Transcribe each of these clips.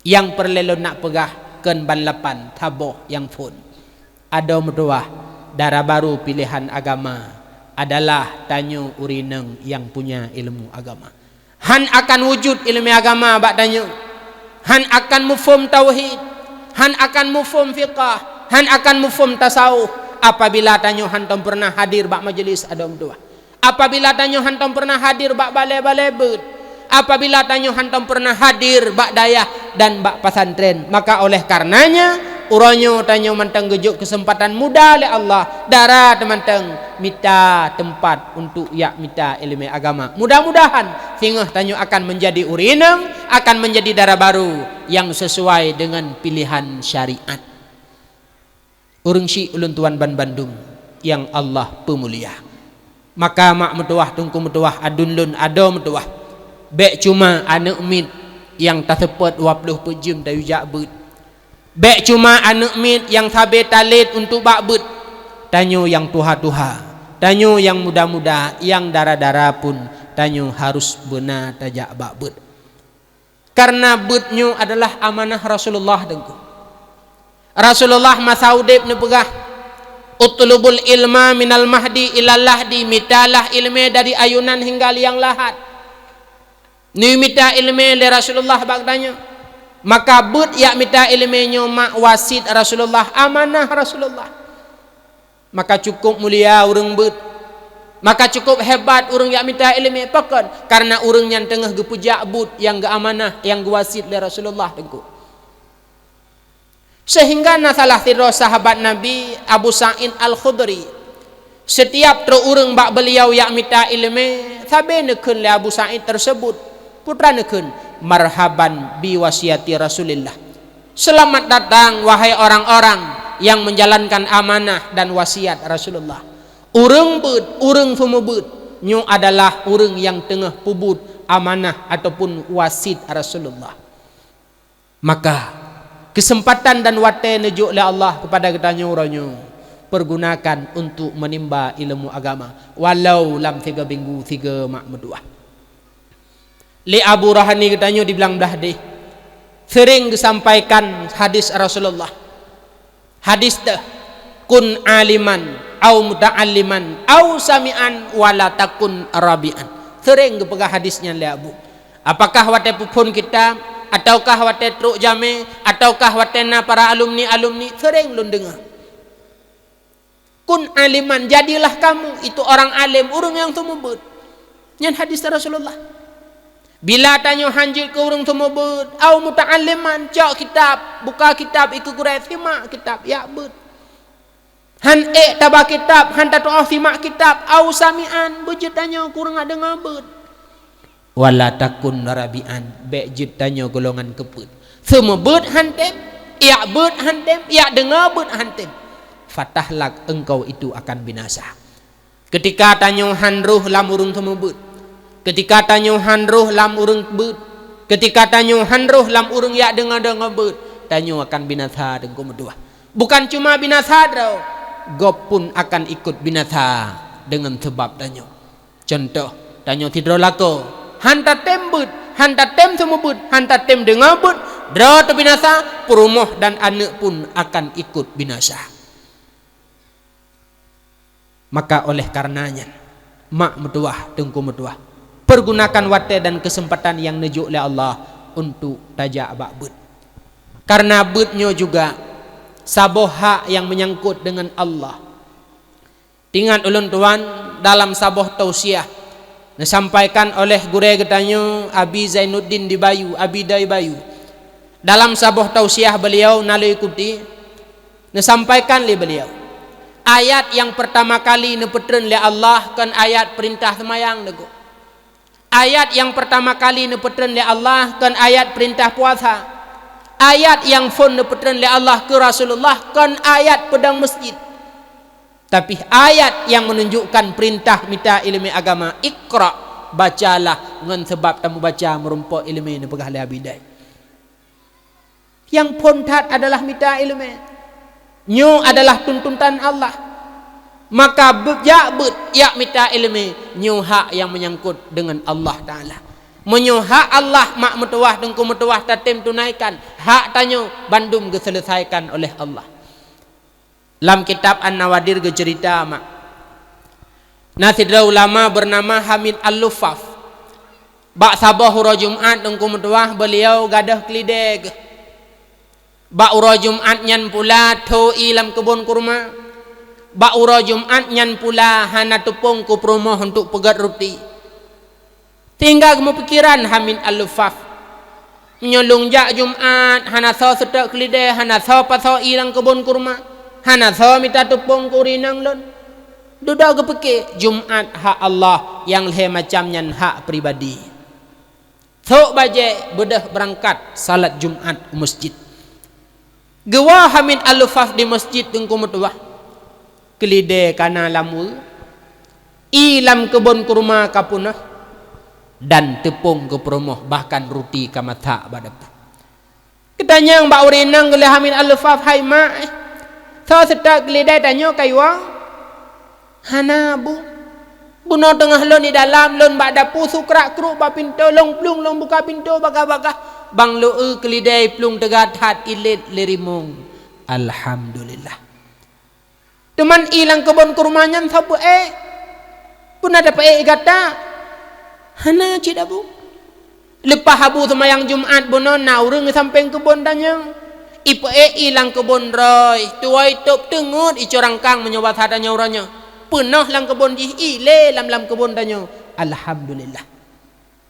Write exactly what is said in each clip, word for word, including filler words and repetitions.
Nyang peureulée lôn nak peugah kheun ban lapan saboh nyang phon. Adoe meutuwah, dara barô piléhan agama adalah tanyoe ureuëng inong nyang punya ilmu agama. Hán akan wujud ileumé agama bak tanyoe. Hán akan muphom tauhid, hán akan muphom fiqah, hán akan muphom tasawuf apabila tanyoe hántom peureunah hadir bak majelis adoe meutuwah. Apabila tanyoe hántom peureunah hadir bak balée-balée beuet, apabila tanyoe hántom peureunah hadir bak dayah dan bak pesantren, maka oleh karenanya, uroe nyoe tanyoe mantong geujok keuseumpatan muda lé Allah, dara teumantong mita teumpat untuk jak mita ileumé agama. Mudah-mudahan singoh tanyoe akan meunjadi ureuëng inong, akan meunjadi dara barô nyang sisuai deungon piléhan syariat. Ureuëng syik ulôn tuan banbandum nyang Allah peumulia. Maka mak meutuwah, teungku meutuwah, aduen lôn, adoe meutuwah, bék cuma aneuëk miet nyang taseupôt dua ploh peuet jeuem tayue jak beuet. Bék cuma aneuëk miet nyang sabe talét untuk bak beuet. Tanyoe nyang tuha-tuha, tanyoe nyang muda-muda, nyang dara-dara pun, tanyoe harôh beuna tajak bak beuet. Kareuna beuet nyoe adalah amanah Rasulullah, teungku. Rasulullah masa udeb neupeugah, "Utlubul ilma minal mahdi ilal lahdi," mitalah ileumé dari ayunan hingga liang lahat. Neumita ileumé lé Rasulullah bak tanyoe. Maka beuet jak mita ileumé nyoe mak wasiet Rasulullah, amanah Rasulullah. Maka cukup mulia ureuëng beuet. Maka cukup hebat ureuëng jak mita ileumé. Pakon? Kareuna ureuëng nyan teungoh geupeujak beuet nyang geuamanah, nyang geuwasiet lé Rasulullah, teungku. Seuhingga na salah sidroe sahabat Nabi, Abu Sa'id Al-Khudri. Setiap trok ureuëng bak beuliau jak mita ileumé, sabe neukheun lé Abu Sa'id teuseubut. Peue treuk neukheun, "Marhaban bi wasiyati Rasulillah." Seulamat datang, wahai orang-orang nyang meujalankan amanah dan wasiat Rasulullah. Ureuëng beuet, ureuëng seumeubeuet, nyoe adalah ureuëng nyang teungoh peubuet amanah ataupun wasiet Rasulullah. Maka, keuseumpatan dan watée neujok lé Allah keupada geutanyoe uroe nyoe, peugunakan untuk meunimba ileumu agama, walau lam sigoe minggu sigoe mak meutuwah. Lé Abu Rohani geutanyoe di Blang Blahdeh, seuréng geusampaikan hadis Rasulullah. Hadis teuh, "Kun aliman, au muta'alliman, au sami'an, wala takun rabi'an." Seuréng geupeugah hadis nyan lé Abu. Apakah watée peuphon kitab, ataukah watée trok jamé, ataukah watée na para alumni-alumni, seuréng lôn deungoe. "Kun aliman, jadilah kamu itu orang alim, ureuëng nyang seumeubeuet." Nyan hadis Rasulullah. Bila tanyoe hán jeuet keu ureuëng seumeubeuet, au muta'alliman, cok kitab, buka kitab, ikeu gurée, simak kitab, jak beuet. Hán ék taba kitab, hán tatu'oh simak kitab, au sami'an, beujeuet tanyoe keu ureuëng nyang deungoe beuet. Wala takun rabi'an, bék jeuet tanyoe golongan keupeuet. Seumeubeuet hán tem, jak beuet hán tem, jak deungoe beuet hán tem. Fatahlak engkau itu akan binasa. Keutika tanyoe hán rhoh lam ureuëng seumeubeuet, keutika tanyoe hán rhoh lam ureuëng beuet, keutika tanyoe hán rhoh lam ureuëng jak deungoe-deungoe beuet, tanyoe akan binasa, teungku meutuwah. Bukan cuma binasa droe, gob pun akan ikot binasa deungon sabab tanyoe. Cuntoh, tanyoe sidroe lakoe, hán tatem beuet, hán tatem seumeubeuet, hán tatem deungoe beuet, droe teubinasa, peurumoh dan aneuëk pun akan ikot binasa. Maka oleh kareuna nyan, mak meutuwah, teungku meutuwah, peugunakan watée dan keuseumpatan nyang neujok lé Allah untuk tajak bak beuet. Kareuna beuet nyoe juga saboh hak nyang meunyangkot deungon Allah. Ingat ulôn tuan, dalam saboh tausiah neusampaikan oleh gurée geutanyoe Abi Zainuddin di Bayu, Abi Dai Bayu. Dalam saboh tausiah beuliau na lôn ikuti, neusampaikan lé beuliau, ayat nyang peurtama kali neupeutreun lé Allah kon ayat peurintah seumayang, neugo. Ayat nyang peurtama kali neupeutreun lé Allah kon ayat peurintah puasa. Ayat nyang phon neupeutreun lé Allah keu Rasulullah kon ayat peudong meuseujid. Tapi ayat nyang meununjukkan peurintah mita ileumé agama, "Iqra," bacalah, ngon sabab tameubaca meurumpok ileumé, neupeugah lé Abi Dai. Nyang phon that adalah mita ileumé. Nyoe adalah tuntutan Allah. Maka beu-, jak beuet, jak mita ileumé, nyoe hak nyang meunyangkot deungon Allah Taala. Meunyoe hak Allah mak meutuwah, teungku meutuwah tatem tunaikan, hak tanyoe bandum geuseuleusaikan oleh Allah. Lam kitab An-Nawadir geuceurita mak, na sidroe ulama beunama Hamid Al-Luffaf. Bak saboh uroe Jumat, teungku meutuwah, beuliau gadôh keulidée geuh. Bak uroe Jumat nyan pula tho ié lam keubon kurma. Bak uroe Jumat nyan pula hana teupông keu peurumoh untuk peugét ruti. Sehingga geumeupikiran Hamid Al-Luffaf, "Meunyoe lôn jak Jumat, hana soe seutôt keulidée, hana soe pasoe ié lam keubon kurma, hana soe mita teupông keu ureueng inong lôn, dudoe geupike Jumat hak Allah, nyang lhée macam nyan hak pribadi." Sok bajée beudôh beurangkat salat Jumat u meuseujid. Geuwoe Hamid Al-Luffaf di meuseujid, teungku meutuwah. Keulidée ka na lam ueh, ié lam keubon kurma ka peunoh, dan teupông keu peurumoh, bahkan ruti ka masak bak dapu. Geutanyong bak ureueng inong geulhée Hamid Al-Luffaf, "Hai mak, eh, soe seutôt keulidée tanyoe kayue?" "Hana, Bu. Bunoe teungoh lôn di dalam, lôn bak dapu, su krak-kruk bak pintoe, lôn plueng, lôn buka pintoe bagah-bagah. Bang lôn eu keulidée plueng teuga that, ilét lé rimueng. Alhamdulillah." "Teuma ié lam keubon kurma nyan soe peuék? Peue na tapeuék gata?" "Hana cit, Abu. Leupah Abu seumayang Jumat bunoe, na ureueng di sampéng keubon tanyoe. Ipeuék ié lam keubon droe, tuwoe itôb teungeut icok rangkang meunyoe basa tanyoe uroe nyoe. Peunoh lam keubon jih, ilé lam, lam keubon tanyoe. Alhamdulillah.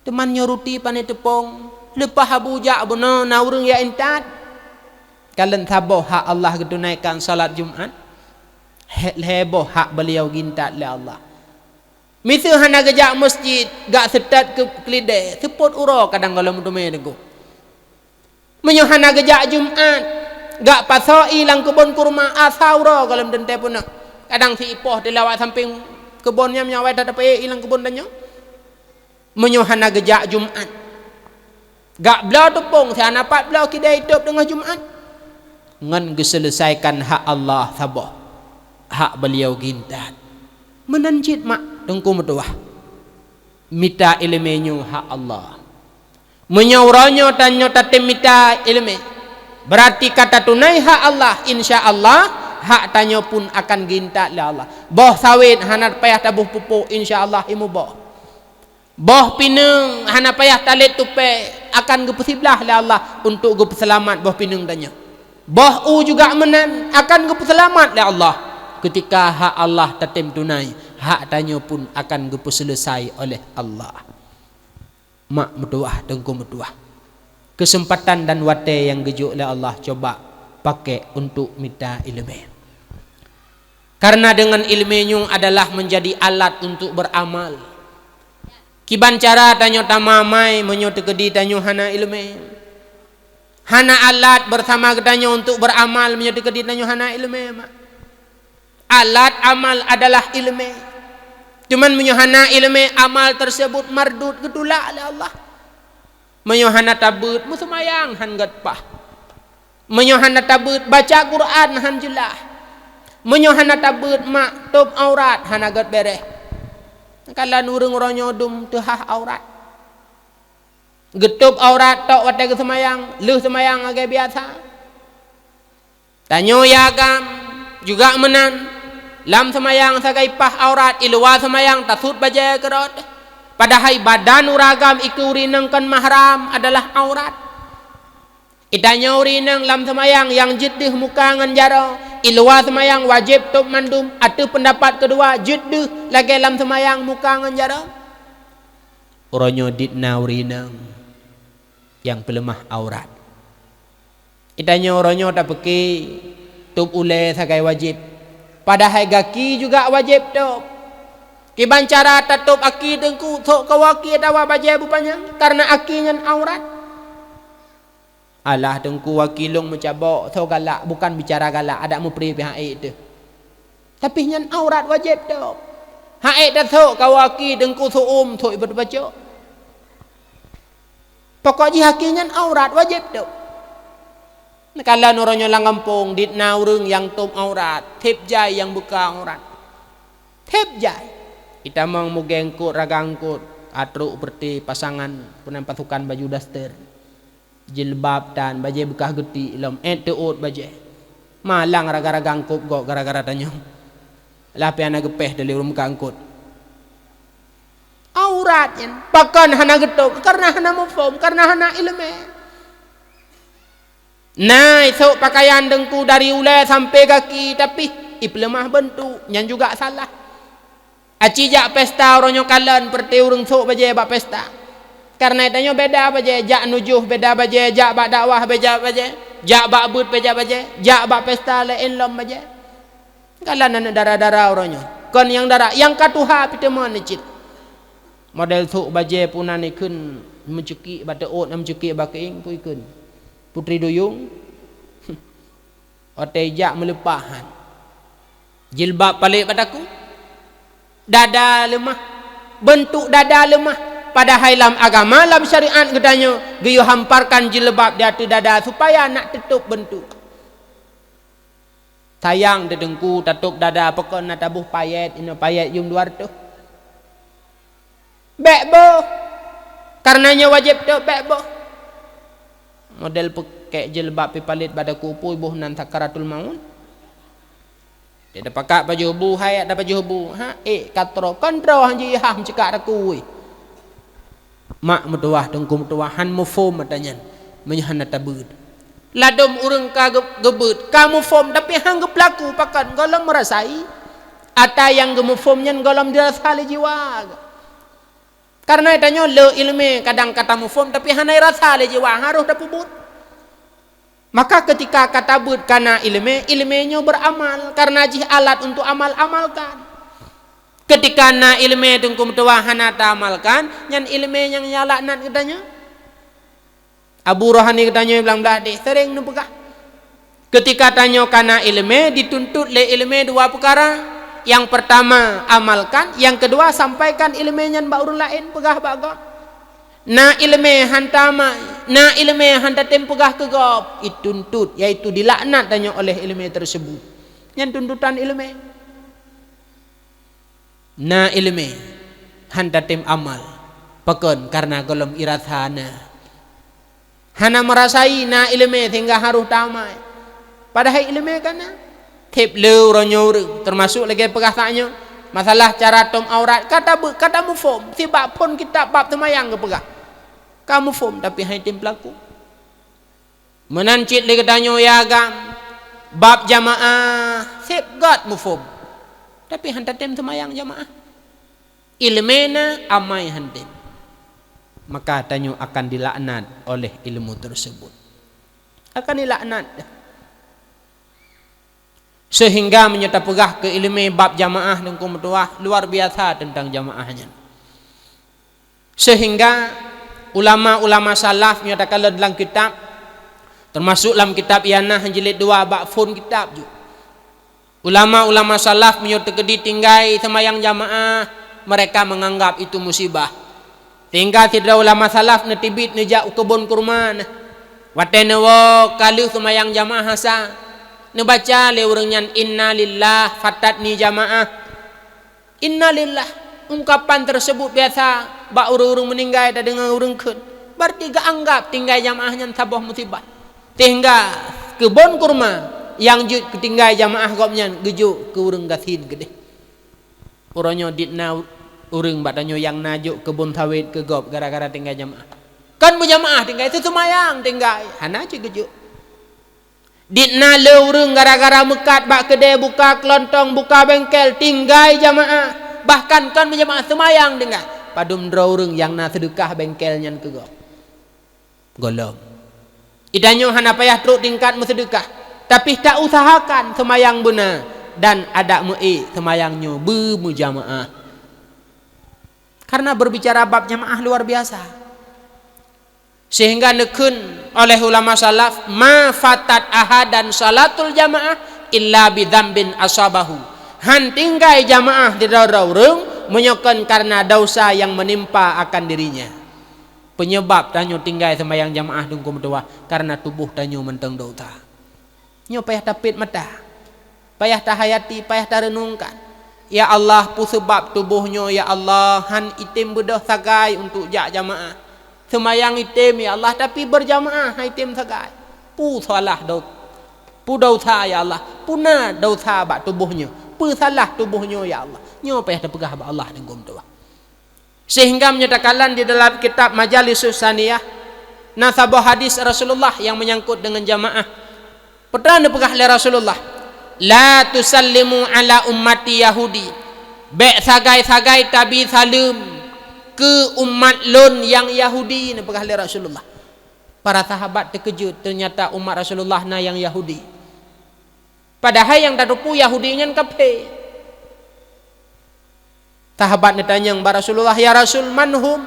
Teuma nyoe ruti pane teupông, leupah Abu jak bunoe, na ureueng jak intat." Kalon saboh hak Allah geutunaikan salat Jumat, lhée boh hak beuliau geuintat lé Allah. Miseue hana geujak meuseujid, gak seutôt keu keulidée, seupôt uroe kadang gohlom teumé teungku. Meunyoe hana geujak Jumat, gak pasoe ié lam keubon kurma, asa uroe gohlom teuntée peunoh. Kadang si ipoh teulawat sampéng keubon nyan, meunyoe awai that tapeuék ié lam keubon tanyoe. Meunyoe hana geujak Jumat, gak bloe teupông, si hana pat bloe keudée itôb teungoh Jumat, ngon geuseuleusaikan hak Allah saboh, hak beuliau geuintat. Meunan cit mak, teungku meutuwah. Mita iéleumé nyoe hak Allah. Meunyoe uroe nyoe tanyoe tatem mita iéleumé, beurati ka tatunai hak Allah, insya Allah hak tanyoe pun akan geuintat lé Allah. Boh sawét hana payah taboh pupuk, insya Allah imuboh. Boh pineung hana payah talét tupée, akan geupeusiblah lé Allah untuk geupeuseulamat boh pineung tanyoe. Boh u juga meunan akan geupeuseulamat lé Allah. Keutika hak Allah tatem tunai, hak tanyoe pun akan geupeuseuleusoe oleh Allah. Mak meutuwah, teungku meutuwah, keuseumpatan dan watée nyang geujok lé Allah cuba pakék untuk mita iéleumé. Kareuna deungon iéleumé nyoe adalah meunjadi alat untuk beuramal. Kiban cara tanyoe tamamai meunyoe teukeudi tanyoe hana iéleumé? Hana alat beusama geutanyoe untuk beuramal meunyoe teukeudi tanyoe hana iéleumé, mak. Alat amal adalah iéleumé. Cuman meunyoe hana iéleumé, amal teuseubut mardud, geutulak lé Allah. Meunyoe hana tabeuet, meuseumayang han gét paih. Meunyoe hana tabeuet, baca Quran han jeulaih. Meunyoe hana tabeuet, mak, tôb aurat hana gét béréh. Kalon ureueng uroe nyoe dum teuhah aurat. Geutôb aurat tok watée geuseumayang, lheueh seumayang lagée biasa. Tanyoe agam juga meunan, lam seumayang sagai paih aurat, i luwa seumayang tasut bajée keurot. Padahai badan ureueng agam ikeue ureueng inong kon mahram adalah aurat. Itanyoe ureueng inong lam seumayang nyang jeuet deuh muka ngon jaroe, i luwa seumayang wajéb tôb mandum, ateueh peundapat keudua jeuet deuh lagée lam seumayang muka ngon jaroe. Uroe nyoe dit na ureueng inong nyang peuleumah aurat. Itanyoe uroe nyoe tapeuke tôb ulée sagai wajéb, padahai gaki juga wajéb tôb. Kiban cara tatôb aki teungku, sok kawoe aki atawa bajée beupanyang, kareuna aki nyan aurat. Alah teungku, aki lôn meucabok, soe galak, bukan bicara galak, adak meupri pih hak ék teuh. Tapi nyan aurat wajéb tôb. Hak ék tasok kawoe aki teungku, seuuem sok ibat bacok. Pokok jih aki nyan aurat wajéb tôb. Neukalon uroe nyoe lam gampông dit na ureueng nyang tôb aurat, seb jai nyang buka aurat. Seb jai. Itamong mugée eungkôt, raga eungkôt. Ka trok peureuté pasangan peunan pasukan baju daster, jilbab tan, bajée beukah geuti lom, ék teuôt bajée. Malang raga-raga angkot gob gara-gara tanyoe. Lah pih hana geupéh teuh lé ureuëng muka angkot. Aurat nyan pakon hana geutôb, kareuna hana muphom, kareuna hana iéleumé. Na isôk peukayan deungku dari ulée sampoe gaki, tapi ipeuleumah beuntuk, nyan juga salah. Aci jak pesta uroe nyoe kalon peureuté ureuëng sôk bajée bak pesta. Kareuna tanyoe beda bajée, jak nujoh beda bajée, jak bak dakwah beda bajée, jak bak beuet beda bajée, jak bak pesta laén lom bajée. Galak aneuëk dara-dara uroe nyoe. Kon nyang dara, nyang ka tuha pih teuma neucit. Model sôk bajée puna neukheun meucukik bak teuôt, meucukik bak keuieng pih kheun. Putri duyung. Watée jak meuleupah han. Jilbab palék bak takue. Dada leumah. Beuntuk dada leumah. Padahai lam agama, lam syariat geutanyoe geuyue hamparkan jilbab di ateueh dada supaya nak teutôb beuntuk. Sayang teudengku tatôb dada, pakon na taboh payet, inoe payet yum dua reutôh. Bék boh. Kareuna nyoe wajéb tôb, bék boh. Model peukék jilbab pih palék bak takue pih boh nan sakaratul maut. Dia tapakat pajoh bu, hai dak pajoh bu. Ha, ék katroe, kontroe han jih hah meucikak takue. Mak meutuwah, teungku meutuwah, han muphom ata nyan meunyoe hana tabeuet. Ladôm ureuëng ka geu-, geubeuet, ka muphom, tapi han geupeulaku, pakon gohlom meurasai. Ata nyang geumuphom nyan gohlom dirasa lé jiwa. Kareuna tanyoe le iéleumé kadang ka tamuphom, tapi hana irasa lé jiwa, harôh tapeubuet. Maka keutika ka tabeuet ka na iéleumé, iéleumé nyoe beuramal, kareuna jih alat untuk amal, amalkan. Keutika na iéleumé teungku meutuwah hana taamalkan, nyan iéleumé nyang ya laknat geutanyoe. Abu rohani geutanyoe blang blaih deh, seuréng neupeugah. Keutika tanyoe ka na iéleumé, dituntut lé iéleumé dua peukara. Nyang peurtama, amalkan, nyang keudua, sampaikan iéleumé nyan bak ureuëng laén, peugah bak gob. Na iéleumé han tamai, na iéleumé han tatem peugah keu gob, ituntut, yaitu dilaknat tanyoe oleh iéleumé teurseubut. Nyan tuntutan iéleumé. Na iéleumé han tatem amal, pakon kareuna gohlom irasa na. Hana meurasai na iéleumé sehingga harôh tamai. Padahai iéleumé ka na. Theb le uroe nyoe ureuëng, teumasok lagée peugah tanyoe, masalah cara tom aurat, ka tabeuet, ka tamuphom, sibak phon kitab bab seumayang geupeugah. Ka muphom, tapi han item peulaku. Meunan cit lé geutanyoe ya agam, bab jamaah, seb gét muphom, tapi han tatem seumayang jamaah. Iéleumé na, amai han tem. Maka tanyoe akan dilaknat oleh ilmu tersebut. Akan dilaknat. Sehingga meunyoe tapeugah keu iéleumé bab jamaah, teungku meutuwah, luar biasa teuntang jamaah nyan. Sehingga ulama-ulama salaf nyoe takalon lam kitab, teumasok lam kitab Ianah jilid dua bak phon kitab ju. Ulama-ulama salaf meunyoe teukeudi tinggai seumayang jamaah, mereka menganggap itu musibah. Sehingga sidroe ulama salaf neuteubiet neujak u keubon kurma na. Watée neuwoe ka lheueh seumayang jamaah asa, neubaca lé ureuëng nyan, "Inna lillah, fatatni jamaah." Inna lillah, ungkapan tersebut biasa bak ureuëng-ureuëng meuninggai tadeungoe ureuëng kheun. Berarti geuanggap tinggai jamaah nyan saboh musibah. Sehingga keubon kurma nyang jeuet keu tinggai jamaah gobnyan geujok keu ureuëng gasien keudeh. Uroe nyoe dit na ureuëng bak tanyoe nyang na jok keubon sawét keu gob gara-gara tinggai jamaah. Kan meujamaah tinggai, seumayang tinggai, hana cit geujok. Dit na le ureuëng gara-gara meukat bak keudée, buka keulontong, buka bengkel, tinggai jamaah. Bahkan kon meujamaah, seumayang tinggai. Padum droe ureuëng nyang na seudeukah bengkel nyan keu gob? Gohlom. Geutanyoe hana payah trok tingkat meuseudeukah, tapi ta usahakan seumayang beuna dan adak meuék seumayang nyoe beumeujamaah. Karena berbicara bab jamaah luar biasa. Sehingga neukheun oleh ulama salaf, "Ma fatat ahadan salatul jamaah illa bidzambin asabahu." Han tinggai jamaah di droe-droe ureuëng meunyoe kon kareuna desya nyang meunimpa akan dirinya. Peunyeubab tanyoe tinggai seumayang jamaah teungku meutuwah kareuna tuboh tanyoe mantong desya. Nyoe payah tapét mata, payah tahayati, payah tareunungkan. Ya Allah, peue sabab tuboh nyoe, ya Allah, han item beudôh sagai untuk jak jamaah. Seumayang item, ya Allah, tapi berjamaah han item sagai. Peue salah dau-, peue desya, ya Allah? Peue na desya bak tuboh nyoe? Peue salah tuboh nyoe, ya Allah? Nyoe payah tapeugah bak Allah deungon doa. Sehingga meunyoe takalon di dalam kitab Majalisus Saniyah, na saboh hadis Rasulullah nyang menyangkut deungon jamaah. Peue neupeugah lé Rasulullah, "La tusallimu ala ummati Yahudi." Bék sagai-sagai tabi saleuem keu umat lôn nyang Yahudi, neupeugah lé Rasulullah. Para sahabat teukeujot, teunyata umat Rasulullah na nyang Yahudi. Padahai nyang tateupeue Yahudi nyan kaphé. Sahabat neutanyong bak Rasulullah, "Ya Rasul, man hum?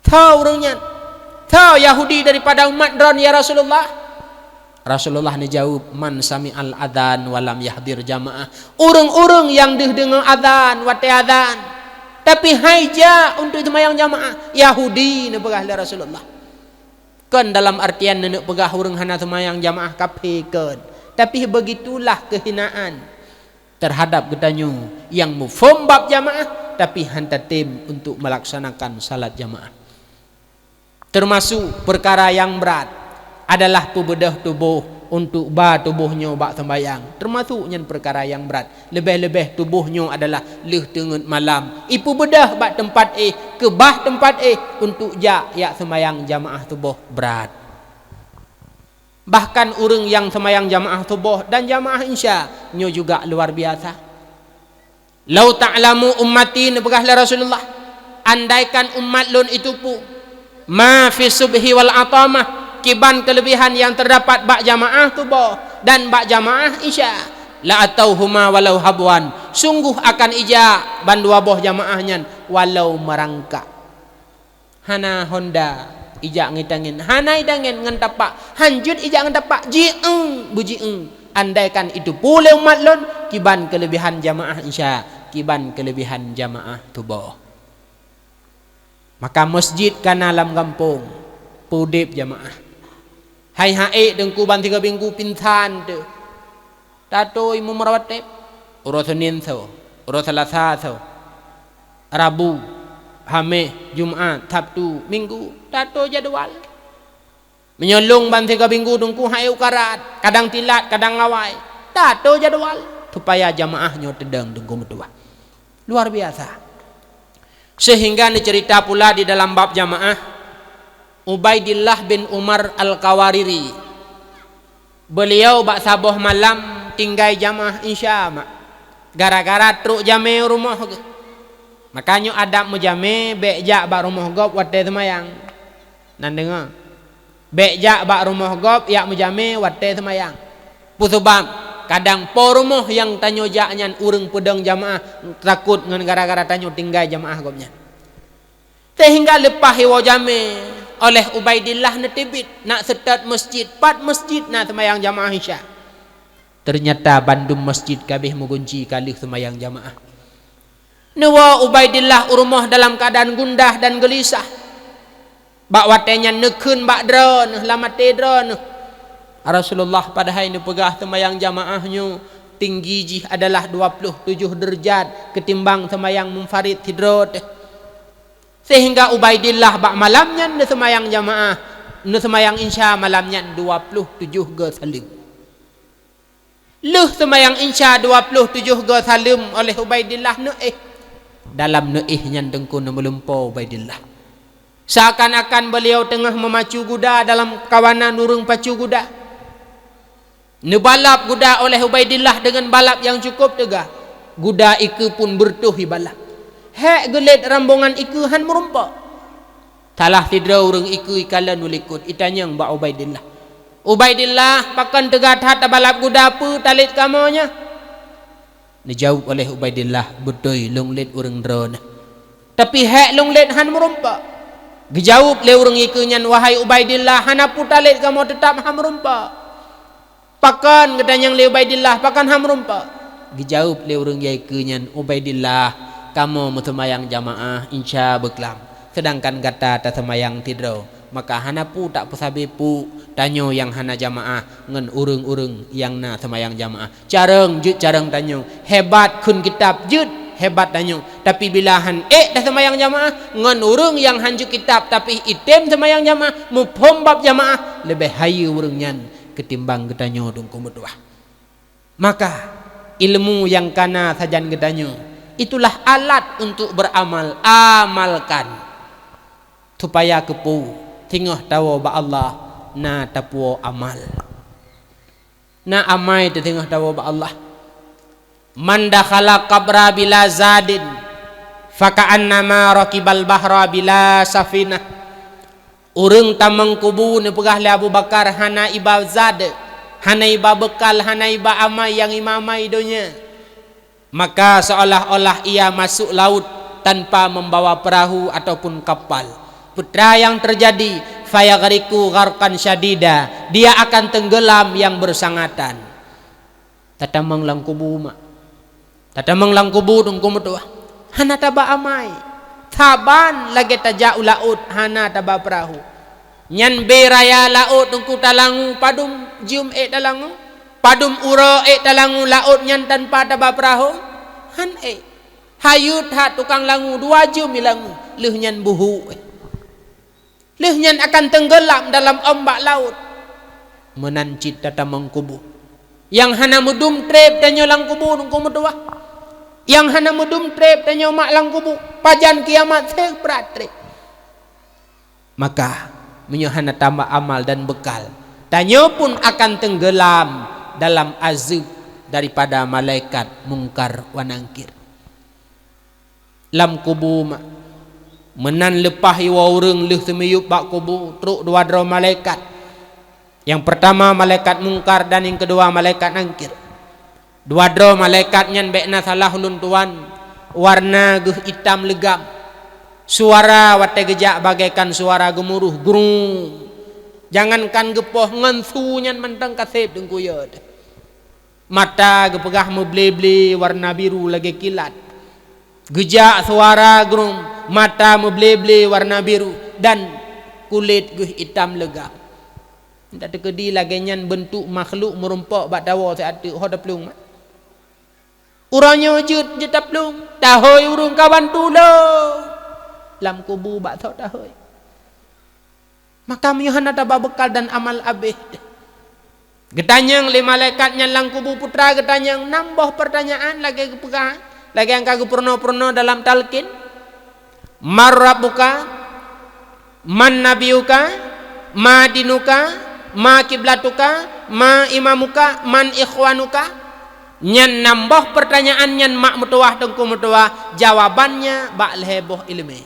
Soe ureuëng nyan? Soe Yahudi daripada umat droe, ya Rasulullah?" Rasulullah neujaweueb, "Man sami'al adzan wa lam yahdir jamaah." Ureuëng-ureuëng nyang deuh deungoe adzan, watée adzan, tapi han ijak untuk seumayang jamaah, Yahudi, neupeugah lé Rasulullah. Kon dalam artian neuneuk peugah ureuëng hana seumayang jamaah kaphé, kon. Tapi begitulah kehinaan terhadap geutanyoe nyang muphom bab jamaah, tapi han tatem untuk melaksanakan salat jamaah. Termasuk peukara nyang brat adalah peubeudôh tuboh untuk ba tuboh nyoe bak seumayang. Termasuk nyan peukara nyang brat. Leubeh-leubeh tuboh nyoe adalah lheueh teungeut malam. Ipeubeudôh bak teumpat éh, keubah teumpat éh untuk jak, jak seumayang jamaah tuboh brat. Bahkan ureuëng nyang seumayang jamaah suboh dan jamaah isya nyoe juga luar biasa. "Lau ta'lamu ummati," neupeugah lé Rasulullah, "andaikan umat lôn itu peue ma fi subhi wal atamah, kiban keuleubehan nyang teudapat bak jamaah suboh dan bak jamaah isya, la atauhuma walau habwan, sungguh akan ijak bandua boh jamaah nyan walau meurangkak." Hana honda ijak ngitangen, hana itangen ngon tapak, han jeuet ijak ngon tapak, jiéng, beujiéng. Andaikan itu peue lé umat lôn, kiban keuleubehan jamaah isya, kiban keuleubehan jamaah suboh. Maka masjid kana lam gampông, peudeb jamaah. Hai ha ék teungku ban sigoe minggu pingsan teuh. Tatô imum rawatib, uroe Senin tho, uroe Selasa tho, Rabu, Haméh, Jumat, Sabtu, Minggu, tatô jadwal. Meunyoe lôn ban sigoe minggu teungku hai u karat, kadang tilat, kadang awai, tatô jadwal supaya jamaah nyoe teudong teungku meutuwah. Luar biasa. Sehingga neuceurita pula di dalam bab jamaah, Ubaidillah bin Umar Al-Qawariri. Beuliau bak saboh malam tinggai jamaah isya mak, gara-gara trok jamé u rumoh geuh. Maka nyoe adab meujamé bék jak bak rumoh gob watée seumayang. Nan deungoe, bék jak bak rumoh gob jak meujamé watée seumayang. Peue sabab? Kadang po rumoh nyang tanyoe jak nyan ureuëng peudong jamaah, takot ngon gara-gara tanyoe tinggai jamaah gobnyan. Sehingga leupah iwoe jamé oleh Ubaidillah neuteubiet, nak seutôt masjid, pat masjid na seumayang jamaah isya. Teunyata bandum masjid ka abéh meugunci ka lheueh seumayang jamaah. Neuwoe Ubaidillah u rumoh dalam keuadaan gundah dan geulisah. Bak watée nyan neukheun bak droeneuh, lam até droeneuh, Rasulullah padahai neupeugah seumayang jamaah nyoe tinggi jih adalah dua ploh tujoh deurajat keutimbang seumayang munfarid sidroe teuh. Sehingga Ubaidillah bak malam nyan neuseumayang jamaah, neuseumayang isya malam nyan dua ploh tujoh goe saleuem. Lheueh seumayang isya dua ploh tujoh goe saleuem oleh Ubaidillah neuéh. Dalam neuéh nyan teungku neumeulumpoe Ubaidillah. Seakan-akan beuliau teungoh meumacu guda dalam kawanan ureuëng pacu guda. Neubalab guda oleh Ubaidillah deungon balab nyang cukôp teuga. Guda ikeue pun beureutoh ibalab. Hék geulét rambongan ikeue han meurumpok. Salah sidroe ureuëng ikeue ikalon u likot, itanyong bak Ubaidillah, "Ubaidillah, pakon teuga that tabalab guda, peue talét kamoe nyoe?" Neujaweueb oleh Ubaidillah, "Beutôi, lôn lét ureuëng droeneuh. Tapi hék lôn lét han meurumpok." Geujaweueb lé ureuëng ikeue nyan, "Wahai Ubaidillah, hana peue talét kamoe, teutab han meurumpok." "Pakon?" geutanyong lé Ubaidillah, "Pakon han meurumpok?" Geujaweueb lé ureuëng ikeue nyan, "Ubaidillah, kamoe meuseumayang jamaah isya beuklam, seudangkan gata taseumayang sidroe. Maka hana peue tapeusabe peue tanyoe nyang hana jamaah ngon ureuëng-ureuëng nyang na seumayang jamaah. Carông jeuet carông tanyoe, hebat kheun kitab jeuet hebat tanyoe. Tapi bila han ék taseumayang jamaah ngon ureuëng nyang han jeuet kitab tapi item seumayang jamaah, muphom bab jamaah, leubeh hayeue ureuëng nyan keutimbang geutanyoe Teungku meutuwah. Maka ilmu nyang kana sajan geutanyoe, itulah alat untuk beramal. Amalkan supaya keupeue singoh tawoe bak Allah na tapuwoe amal. Na amai teusingoh tawoe bak Allah. "Man dakhala qabra bila zadin, faka'annama rakibal bahra bila safinah." Ureuëng tamong kubu neupeugah lé Abu Bakar hana iba zad, hana iba beukal, hana iba amai nyang imamai donya. Maka seolah-olah ia masuk laut tanpa membawa perahu ataupun kapal. Peue nyang terjadi, fayaghriqu gharqan syadida, dia akan tenggelam yang bersangatan. Tatamong lam kubu mak. Tatamong lam kubu Teungku meutuwah. Hana taba amai. Saban lagée tajak u laôt hana taba peurahu. Nyan bée raya laôt Teungku talangu, padum jeuem ék talangu. Padum uroe ék talangu laôt nyan tanpa taba peurahu. Han ék. Hayeu that tukang langu dua jeuem ilangu, lheueh nyan buhu. Lheueh nyan akan tenggelam dalam ombak laôt. Meunan cit tatamong kubu. Nyang hana meudum treb tanyoe lam kubu Teungku meutuwah. Nyang hana meudum treb tanyoe mak lam kubu. Pajan kiamat seubrat treb. Maka meunyoe hana taba amal dan beukal, tanyoe pun akan tenggelam dalam azeueb daripada malaikat Mungkar wa Nangkir. Lam kubu mak. Meunan leupah iwoe ureuëng lheueh seumiyueb bak kubu, trok dua droe malaikat. Nyang peurtama malaikat Mungkar dan nyang keudua malaikat Nangkir. Dua droe malaikat nyan bék na salah ulôn tuwan, warna geuh itam leugam. Suara watée geujak bagaikan suara geumuruh, grung. Jangankan geupoh ngon su nyan mantong ka seb Teungku yö teuh. Mata geupeugah meuble-ble warna biru lagée kilat. Geujak suara grung, mata meuble-ble warna biru dan kulét geuh itam leugam. Ndak teukeudi lagée nyan beuntuk makhluk meurumpok bak tawoe siat teuk ho taplueng mak. Uroe nyoe jeuet jeuet taplueng, tahôi ureuëng ka bantu lom. Lam kubu bak soe tahôi. Maka meunyoe hana taba beukal dan amal abéh, geutanyong lé malaikat nyan lam kubu putra geutanyong nam boh peurtanyaan lagée geupeugah, lagée nyang ka geupeurunoe-peurunoe dalam talqin, "Man rabbuka? Man nabiyuka? Ma dinuka? Ma kiblatuka? Ma imamuka? Man ikhwanuka?" Nyan nam boh peurtanyaan nyan mak meutuwah Teungku meutuwah, jawabannya bak lhée boh iéleumé.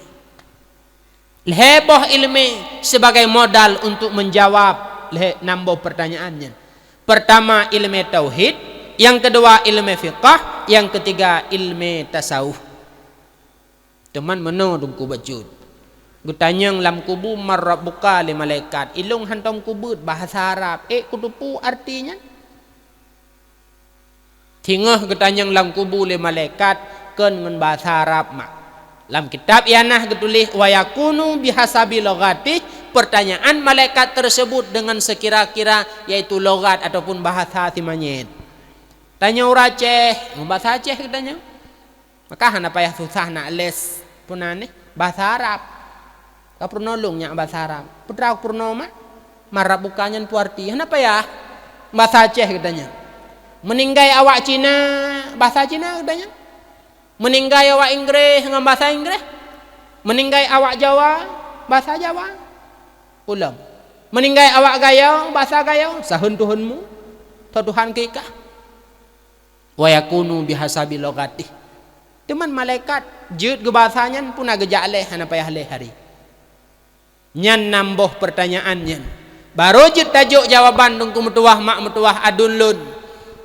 Lhée boh iéleumé sibagai modal untuk meujawab lhée nam boh peurtanyaan nyan. Peurtama iéleumé tauhid, nyang keudua iéleumé fiqah, nyang keutiga iéleumé tasawuf. Teuma meunoe Teungku bacut. Geutanyong lam kubu, "Man rabbuka?" lé malaikat, "Ilôn hantom kubeuet bahasa Arab, ék kuteupeue arti nyan." Singoh geutanyong lam kubu lé malaikat kon ngon bahasa Arab mak. Lam kitab I'anah geutuléh, "Wa yakunu bihasabi lughatih," peurtanyaan malaikat teuseubut deungon seukira-kira, yaitu lughat ataupun bahasa si manyét. Tanyoe ureuëng Aceh, ngon bahasa Aceh geutanyong. Maka hana payah susah nak les peunan nih bahasa Arab. Ka peurunoe lôn nyak bahasa Arab. Peue teuma peurunoe mak? "Man rabbuka" nyan peue arti? Hana payah. Bahasa Aceh geutanyong. Meuninggai awak Cina, bahasa Cina geutanyong. Meuninggai awak Inggréh ngon bahasa Inggréh. Meuninggai awak Jawa, bahasa Jawa. Ulôn. Meuninggai awak Gayo, bahasa Gayo. "Saheun Tuhanmu?" "Soe Tuhan keu kah?" "Wa yakunu bihasabi lughatih." Teuma malaikat jeuet geubahasa nyan puna geujak lé, hana payah lé hari. Nyan nam boh peurtanyaan nyan. Barô jeuet tajok jawaban Teungku meutuwah, mak meutuwah, aduen lôn.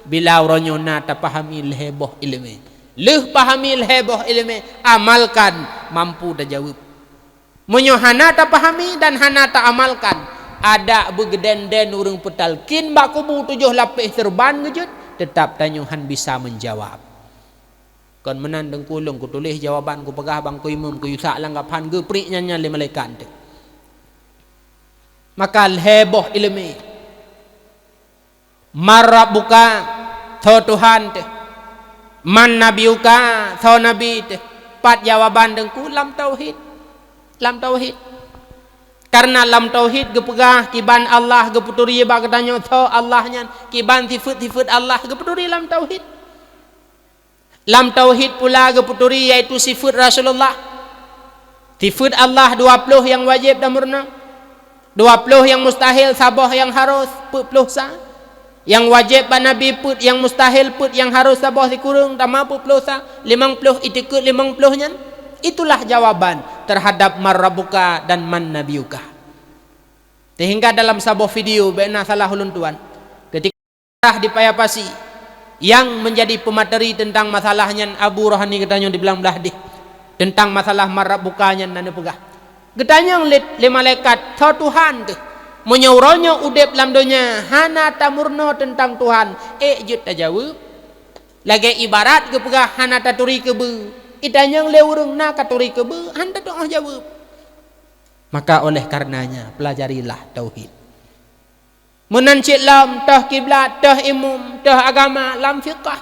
Bila uroe nyoe na tapahami lhée boh iéleumé. Lheueh pahami lhée boh iéleumé, amalkan, mampu tajaweueb. Meunyoe hana tapahami dan hana taamalkan, adak beugeuden-den ureuëng peutalkin bak kubu tujoh lapéh seureuban geujeuet, teutab tanyoe han bisa meujawab. Kon meunan Teungku, lôn kutuléh jawaban kupeugah bang ku imum, kuyue sak lam gaphan, geupriek nyan-nyan lé malaikat teuh. Maka lhèe boh iéleumé. Man rabbuka, soe Tuhan teuh. Man nabiyuka, soe nabi teuh. Pat jawaban Teungku? Lam tauhid. Lam tauhid. Karena lam tauhid geupeugah kiban Allah geupeuturi bak geutanyoe soe Allah nyan, kiban sifeuet-sifeuet Allah geupeuturi lam tauhid. Lam tauhid pula geupeuturi, yaitu sifeuet Rasulullah. Sifeuet Allah dua ploh nyang wajéb tameurunoe. Dua ploh nyang mustahil, saboh nyang harôh, peuet ploh sa. Nyang wajéb bak Nabi peuet, nyang mustahil peuet, nyang harôh saboh sikureueng, tamah peuet ploh sa, limong ploh, itikeuet limong ploh nyan. Itulah jawaban terhadap man rabbuka dan man nabiyuka. Sehingga dalam saboh video, bèk na salah ulôn tuan, ketika di Paya Pasi nyang menjadi pemateri tentang masalah nyan, Abu Rohani geutanyoe di Blang Blahdeh, tentang masalah man rabbuka nyan na neupeugah. Geutanyong lé, lé malaikat, "Soe Tuhan teuh?" Meunyoe uroe nyoe udép lam donya hana tameurunoe teuntang Tuhan, ék jeuet tajaweueb? Lagèe ibarat geupeugah hana taturi keubeue, itanyong lé ureueng na katuri keubeue, hana tatu'oh jaweueb. Maka oleh karenanya, pelajarilah tauhid. Meunan cit lom, toh kiblat, toh imum, toh agama lam fiqah,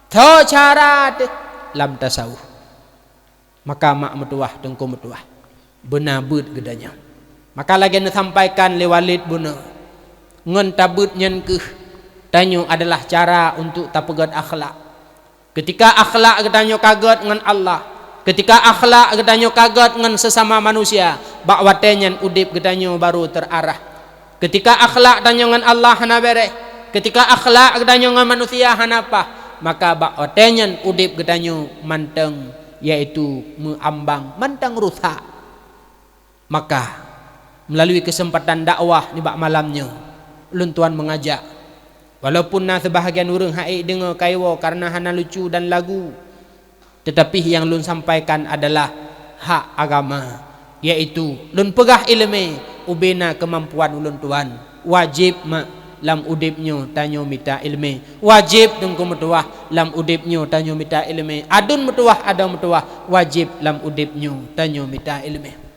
toh cara teuh lam tasawuf. Maka mak meutuwah, teungku meutuwah, beuna beuet geutanyoe. Maka lagèe neusampaikan lé Walid bunoe, ngon tabeuet nyan keuh tanyoe adalah cara untuk tapeugèt akhlak. Keutika akhlak geutanyoe ka gèt ngon Allah, keutika akhlak geutanyoe ka gèt ngon sesama manusia, bak watèe nyan udép geutanyoe barô terarah. Keutika akhlak tanyoe ngon Allah hana bèrèh, keutika akhlak geutanyoe ngon manusia hana paih, maka bak watèe nyan udép geutanyoe mantong, yaitu meuambang, mantong rusak. Maka, melalui keuseumpatan dakwah nibak malam nyoe, ulôn tuan meungajak, walaupun na seubahagian ureueng han ék deungö kaiwoe kareuna hana lucu dan lagu, teutapi nyang lôn sampaikan adalah hak agama, yaitu lôn peugah iéleumé ubé na keumampuan ulôn tuan. Wajéb mak lam udép nyoe tanyoe mita iéleumé. Wajéb teungku meutuwah lam udép nyoe tanyoe mita iéleumé. Aduen meutuwah, adoe meutuwah, wajéb lam udép nyoe tanyoe mita iéleumé.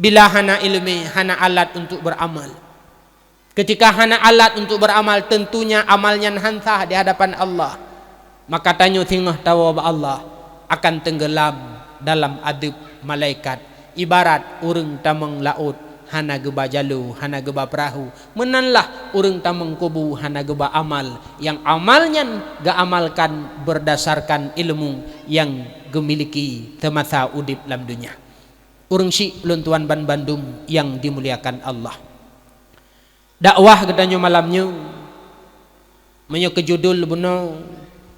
Bila hana iéleumé, hana alat untuk beramal. Keutika hana alat untuk beramal, tentunya amal nyan han sah di hadapan Allah. Maka tanyoe singoh tawoe bak Allah akan teunggelam dalam adeueb malaikat, ibarat ureueng tamong laôt hana geuba jaloe, hana geuba peurahô. Meunanlah ureueng tamong kubu hana geuba amal, nyang amal nyan geuamalkan berdasarkan ilmu nyang geumiliki seumasa udép lam donya. Ureueng syik ulôn tuan banmandum nyang dimuliakan Allah. Dakwah geutanyoe malam nyoe, meunyoe keu judul bunoe,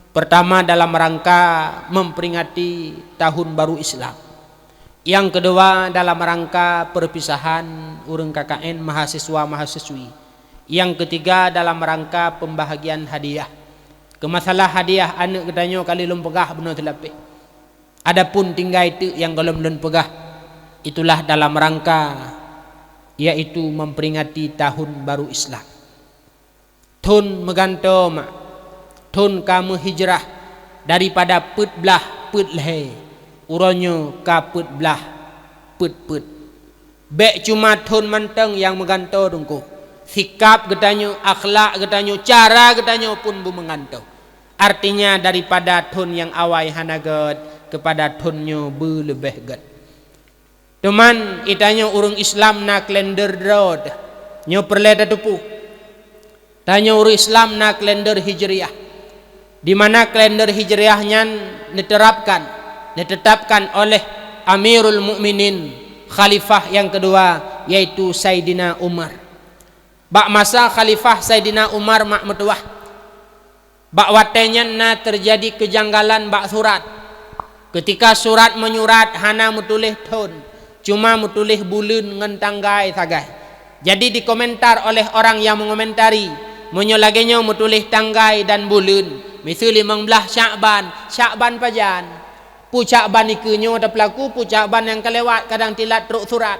peurtama dalam rangka memperingati tahun baru Islam. Nyang keudua dalam rangka perpisahan ureueng K K N, mahasiswa-mahasiswi. Nyang keutiga dalam rangka pembahagian hadiah. Keu masalah hadiah aneuk geutanyoe ka lheueh lôn peugah bunoe teulapeh. Adapun tinggai teuk nyang gohlom lôn peugah, itulah dalam rangka, yaitu memperingati tahun baru Islam. Thon meugantoe mak, thon ka meuhijrah daripada peuet blaih peuet lhèe, uroe nyoe ka peuet blaih peuet peuet. Bèk cuma thon mantong nyang meugantoe teungku, sikap geutanyoe, akhlak geutanyoe, cara geutanyoe pun beumeugantoe. Artinya, daripada thon nyang awai hana gèt, keupada thon nyoe beuleubèh gèt. Teuma, geutanyoe ureueng Islam na kalender droe teuh. Nyoe peureulèe tateupeue. Tanyoe ureueng Islam na kalender Hijriah, di mana kalender Hijriah nyan neuterapkan, neutetapkan oleh Amirul Mukminin, khalifah nyang keudua, yaitu Saidina Umar. Bak masa khalifah Saidina Umar mak meutuwah, bak watèe nyan na teujadi keujanggalan bak surat. Keutika surat menyurat hana meutuléh thon, cuma meutuléh buleuen ngon tanggai sagai. Jadi dikomentar oleh orang nyang mengomentari, meunyoe lagèe nyoe meutuléh tanggai dan buleuen, miseue limong blaih Syakban, Syakban pajan? Peue Syakban dikeue nyoe tapeulaku, peue Syakban nyang ka lewat kadang tilat trok surat.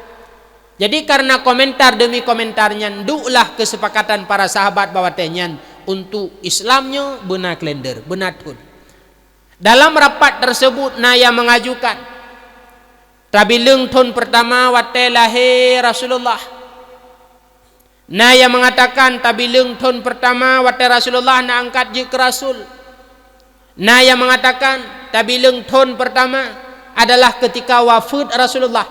Jadi, karena komentar demi komentar nyan, duklah keusepakatan para sahabat bak watèe nyan untuk Islam nyoe beuna kalender, beuna thon. Dalam rapat tersebut na nyang mengajukan, tabileung thon peurtama watèe lahé Rasulullah, Na nyang mengatakan tabileueng thon pertama watée Rasulullah na angkat jeuet keu rasul. Na nyang mengatakan tabileueng thon pertama adalah ketika wafeuet Rasulullah.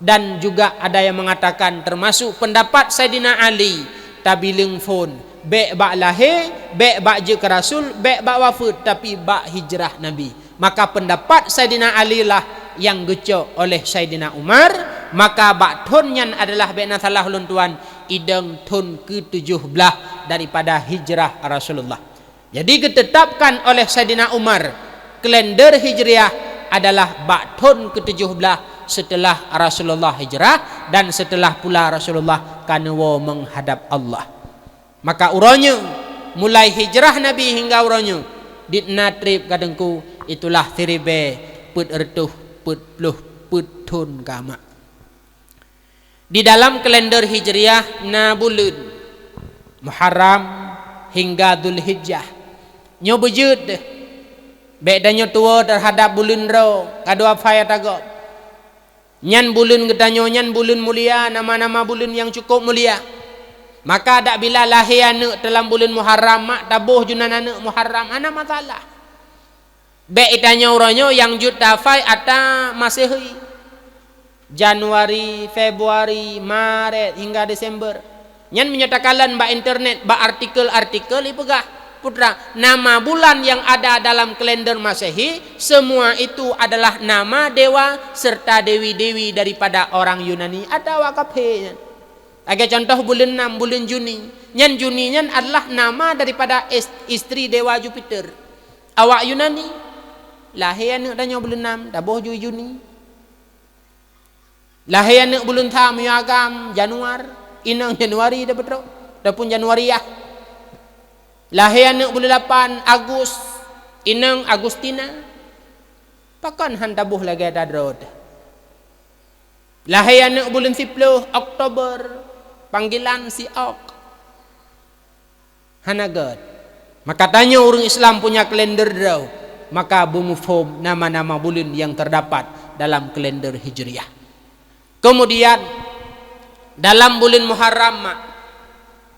Dan juga ada nyang mengatakan, termasuk pendapat Saidina Ali, tabileueng phon bék bak lahé, bék bak jeuet keu rasul, bék bak wafeuet, tapi bak hijrah Nabi. Maka pendapat Saidina Ali lah nyang geucok oleh Saidina Umar, maka bak thon nyan adalah, bék na salah ulôn tuan, idong thon keutujoh blaih daripada hijrah Rasulullah. Jadi geuteutapkan oleh Saidina Umar, kalender Hijriah adalah bak thon keutujoh blaih seuteulah Rasulullah hijrah dan seuteulah pula Rasulullah ka neuwoe meuhadab Allah. Maka uroe nyoe, mulai hijrah Nabi hingga uroe nyoe, dit na treb ka Teungku, itulah siribée peuet reutôh peuet ploh peuet thon ka mak. Di dalam kalender Hijriah na buleuen Muharram hingga Zulhijjah. Nyoe beujeuet deh. Bék tanyoe tuwoe teuhadab buleuen droe, ka dua phai ata gob. Nyan buleuen geutanyoe, nyan buleuen mulia, nama-nama buleuen nyang cukup mulia. Maka dak bila lahé aneuëk dalam buleuen Muharram, mak taboh junan aneuëk Muharram, hana masalah. Bék itanyoe uroe nyoe nyang jeuet tafai ata Masehi. Januari, Februari, Maret hingga Desember. Nyan meunyoe takalon bak internet, bak artikel-artikel ipeugah, putra, nama bulan yang ada dalam kalender Masehi, semua itu adalah nama dewa serta dewi-dewi daripada orang Yunani atawa kafé nyan. Lagée contoh buleuen nam, buleuen Juni. Nyan Juni nyan adalah nama daripada is-, isteri dewa Jupiter. Awak Yunani, lahé aneuëk tanyoe buleuen nam, taboh ju Juni. Lahé aneuëk buleuen sa meunyoe agam Januar, inong Januari dah beutôi, ataupun Januariah. Lahé aneuëk buleuen lapan Agus, inong Agustina. Pakon han taboh lagée tadroe teuh. Lahé aneuëk buleuen siploh Oktober, panggilan si Ok. Hana gét. Maka tanyoe ureuëng Islam punya kalender droe, maka beumuphom nama-nama buleuen nyang teudapat dalam kalender Hijriah. Kemudian dalam buleuen Muharram mak.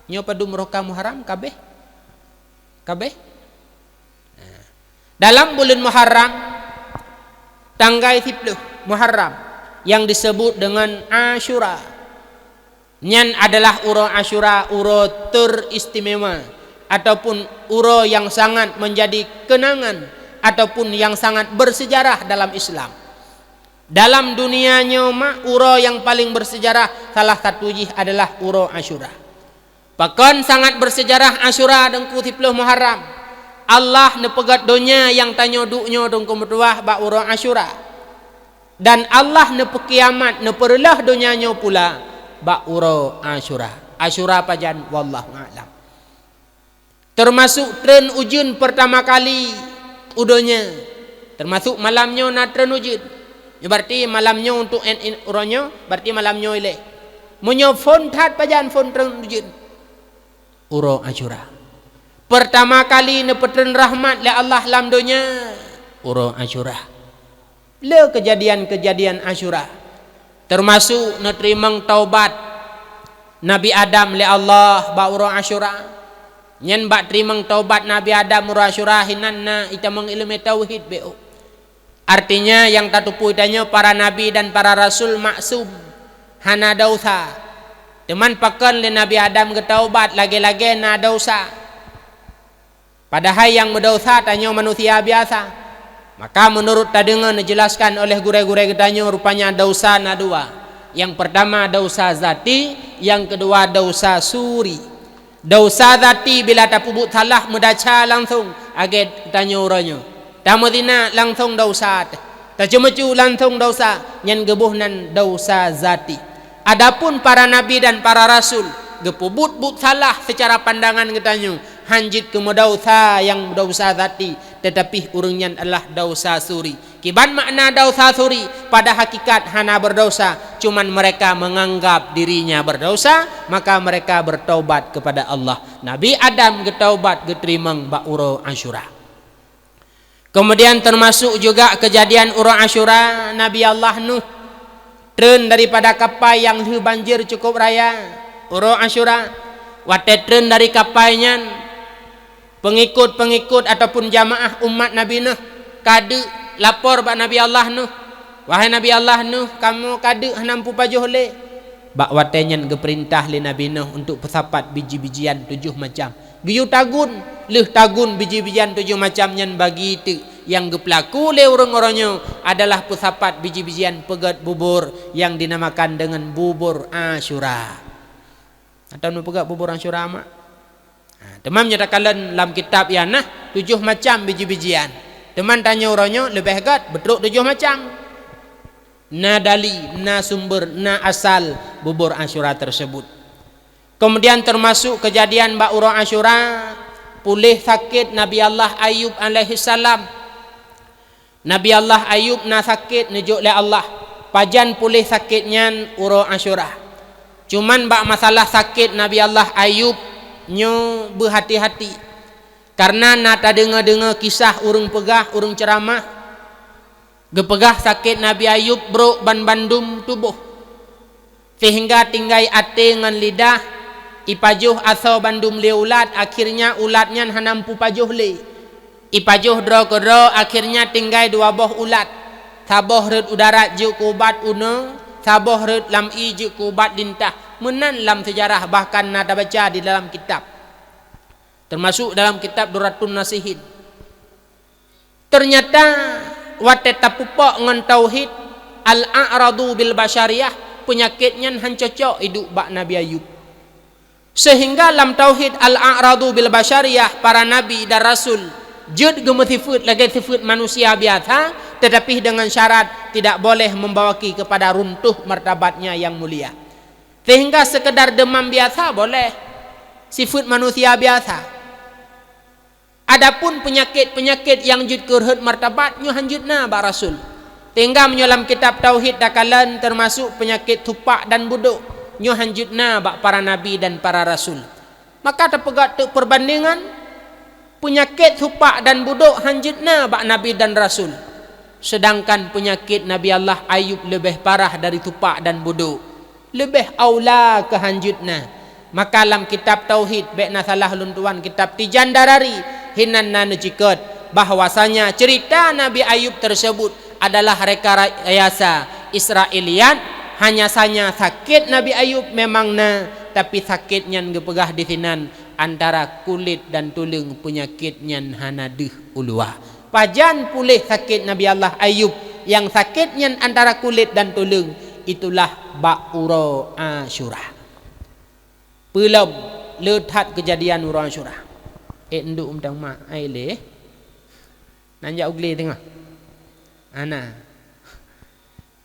Nyoe padum roh ka Muharram kabeh? Kabeh? Dalam buleuen Muharram, tanggai siploh Muharram nyang disebut dengan Asyura. Nyan adalah uroe Asyura, uroe teristimewa ataupun uroe nyang sangat menjadi kenangan ataupun nyang sangat bersejarah dalam Islam. Dalam dunia nyoe mak, uroe nyang paling bersejarah salah satu jih adalah uroe Asyura. Pakon sangat bersejarah Asyura Teungku siploh Muharram? Allah neupeugét donya nyang tanyoe duek nyoe Teungku meutuwah bak uroe Asyura. Dan Allah neupeukiamat, neupeureuloh donya nyoe pula bak uroe Asyura. Asyura pajan? Wallahu a'lam. Teumasuk treun ujeuen peurtama kali u donya. Teumasuk malam nyoe na treun ujeuen. Nyoe berarti malam nyoe untuk en-, en-, uroe nyoe, berarti malam nyoe ilée. Meunyoe phon that, pajan phon treun ujeuen? Uroe Asyura. Peurtama kali neupeutreun rahmat lé Allah lam donya, uroe Asyura. Le keujadian-keujadian Asyura, teumasuk neuteurimong taubat Nabi Adam lé Allah bak uroe Asyura. Nyan bak teurimong taubat Nabi Adam uroe Asyura hinan na itamong ileumé tauhid bék. Artinya, nyang tatupui tanyoe para nabi dan para rasul maksum, hana desya. Teuma pakon lé Nabi Adam geutaubat lagée-lagée na desya? Padahai nyang meudesya tanyoe manusia biasa. Maka meunurot tadeungoe neujelaskan oleh gurée-gurée geutanyoe, rupanya desya na dua. Nyang peurtama desya zati, nyang keudua desya suri. Desya zati bila tapeubuet salah meudesya langsong, lagée tanyoe uroe nyoe. Tameuzina langsong desya teuh. Taceumeucue langsong desya, nyan geuboh nan desya zati. Adapun para nabi dan para rasul geupeubuet buet salah seucara pandangan geutanyoe, han jeuet keu meudesya nyang desya zati, teutapi ureuëng nyan adalah desya suri. Kiban makna desya suri? Pada hakikat hana beudesya, cuman mereka menganggap dirinya berdosa, maka mereka bertaubat kepada Allah. Nabi Adam geutaubat geuteurimong bak uroe Asyura. Kemudian teumasuk juga keujadian uroe Asyura, Nabi Allah Nuh treun daripada kapai nyang lheueh banjir cukup raya, Uroe Asyura, watée treun dari kapai nyan, peungikut-peungikut ataupun jamaah umat Nabi Nuh ka deuk lapor bak Nabi Allah Nuh, "Wahai Nabi Allah Nuh, kamoe ka deuk hana meupajoh lé." Bak watée nyan geupeurintah lé Nabi Nuh untuk peusapat biji-bijian tujoh macam. Geuyue tagun, lheueh tagun biji-bijian tujoh macam nyan bagi teuk. Nyang geupeulaku lé ureuëng-ureuëng nyoe adalah peusapat biji-bijian peugét bubur nyang dinamakan deungon bubur Asyura. Atau neupeugah bubur Asyura mak? Ha, teuma meunyoe takalon lam kitab nyan na tujoh macam biji-bijian. Teuma tanyoe uroe nyoe leubeh gét beutrok tujoh macam. Na dali, na sumber, na asal bubur Asyura tersebut. Kemudian termasuk kejadian bak uroe Asyura, puléh sakét Nabi Allah Ayub alaihissalam. Nabi Allah Ayub na sakét neujok lé Allah. Pajan puléh sakét nyan uroe Asyura. Cuman bak masalah sakét Nabi Allah Ayub nyoe beuhati-hati. Karena na tadeungoe-deungoe kisah ureuëng peugah, ureuëng ceuramah, geupeugah sakét Nabi Ayub brok banbandum tuboh. Sehingga tinggai até ngon lidah, ipajoh asoe bandum lé ulat, akhirnya ulat nyan hana meupajoh lé. Ipajoh droe keudroe, akhirnya tinggai dua boh ulat. Saboh rhot u darat jeuet keu ubat uneue, saboh rhot lam ié jeuet keu ubat lintah. Meunan lam seujarah bahkan na tabaca di dalam kitab. Termasuk dalam kitab Durratun Nasihin. Ternyata watée tapupok ngon tauhid al-a'radu bil basyariyah, peunyakét nyan han cocok iduek bak Nabi Ayub. Sehingga lam tauhid al-a'radu bil basyariyah, para nabi dan rasul jeuet geumeusifeuet lagée sifeuet manusia biasa, tetapi dengan syarat tidak boleh membawaki kepada runtuh martabatnya yang mulia. Sehingga sekedar demam biasa boleh, sifeuet manusia biasa. Adapun peunyakét-peunyakét nyang jeuet keu rhot martabat nyoe han jeuet na bak rasul. Sehingga meunyoe lam kitab tauhid takalon termasuk peunyakét supak dan budok, nyoe han jeuet na bak para nabi dan para rasul. Maka tapeugah teuk perbandingan, peunyakét supak dan budok han jeuet na bak nabi dan rasul. Sedangkan peunyakét Nabi Allah Ayub leubeh parah dari supak dan budok. Leubeh aula keu han jeuet na. Maka lam kitab tauhid, bék na salah lôn tuan, kitab Tijan Darari, hinan na neucikot bahwasanya cerita Nabi Ayub tersebut adalah rekayasa Israiliyat, hanya sanya sakét Nabi Ayub memang na, tapi sakét nyan geupeugah di sinan antara kulét dan tuleueng, peunyakét nyan hana deuh u luwa. Pajan puléh sakét Nabi Allah Ayub nyang sakét nyan antara kulét dan tuleueng, itulah bak uroe Asyura. Peulom le that keujadian uroe Asyura. Ék nduek mantong mak, ai lé. Nan jak u glé teungoh. Ana.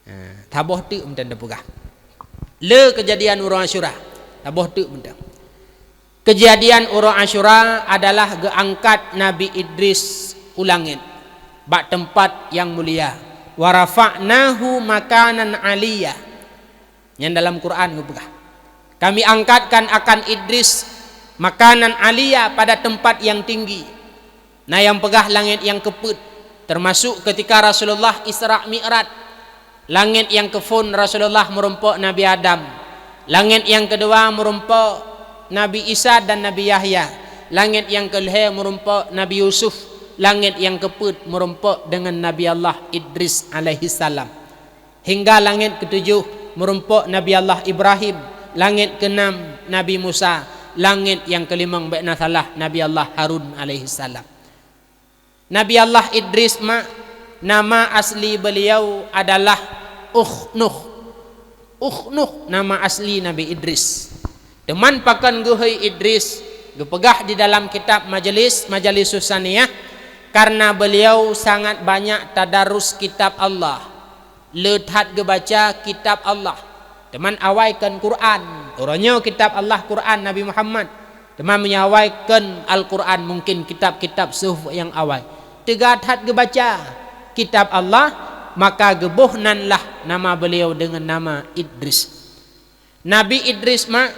Ha, saboh teuk mantong tapeugah. Le keujadian uroe Asyura, saboh teuk mantong. Keujadian uroe Asyura adalah geuangkat Nabi Idris u langét bak teumpat nyang mulia. "Wa rafa'nahu makanan aliyya." Nyan dalam Quran geupeugah, "Kami angkatkan akan Idris makanan aliyya, pada tempat yang tinggi." Na nyang peugah langét nyang keupeuet, termasuk ketika Rasulullah Isra Mi'raj. Langét nyang keuphon Rasulullah meurumpok Nabi Adam. Langét nyang keudua meurumpok Nabi Isa dan Nabi Yahya. Langét nyang keulhée meurumpok Nabi Yusuf. Langét nyang keupeuet meurumpok deungon Nabi Allah Idris alaihissalam. Hingga langét keutujoh meurumpok Nabi Allah Ibrahim, langét keunam Nabi Musa, langét nyang keulimong bék na salah Nabi Allah Harun alaihissalam. Nabi Allah Idris mak, nama asli beliau adalah Ukhnukh. Ukhnukh nama asli Nabi Idris. Teuma pakon geuhôi Idris, geupeugah di dalam kitab Majelis, Majelis Susaniyah, karena beliau sangat banyak tadarus kitab Allah. Le that geubaca kitab Allah. Teuma awai kon Quran. Uroe nyoe kitab Allah Quran Nabi Muhammad. Teuma meunyoe awai kon Al-Quran, mungkin kitab-kitab suhuf nyang awai. Teuga that geubaca kitab Allah, maka geuboh nan lah nama beliau deungon nama Idris. Nabi Idris mak,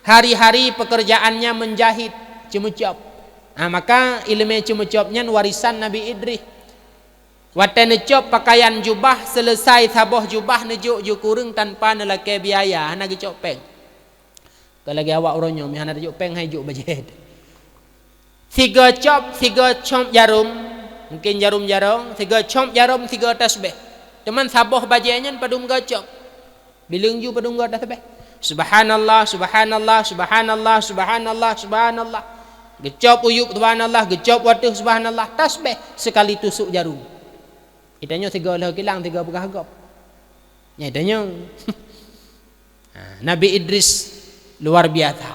hari-hari pekerjaannya menjahit, ceumeucop. Ha, maka ileumé ceumeucop nyan warisan Nabi Idris. Watée neucop pakaian jubah, seuleusai saboh jubah neujok jeukureueng tanpa neulakée biaya, hana geucok péng. Ka lagée awak uroe nyoe, meuhana tajok péng hai jok bajée. Sigoe cop, sigoe cop jarum, mungkin jarum jarong, sigoe cop jarum, sigoe tasbih. Teuma saboh bajée nyan padum goe cop. Bileueng ju padum goe tasbih. Subhanallah, subhanallah, subhanallah, subhanallah, subhanallah. Geucop u yueb subhanallah, geucop u ateueh subhanallah, tasbih sekali tusuk jarum. Itanyoe sigoe lheueh kilang, sigoe peugah gob. Nyan itanyoe. Ha, Nabi Idris luar biasa.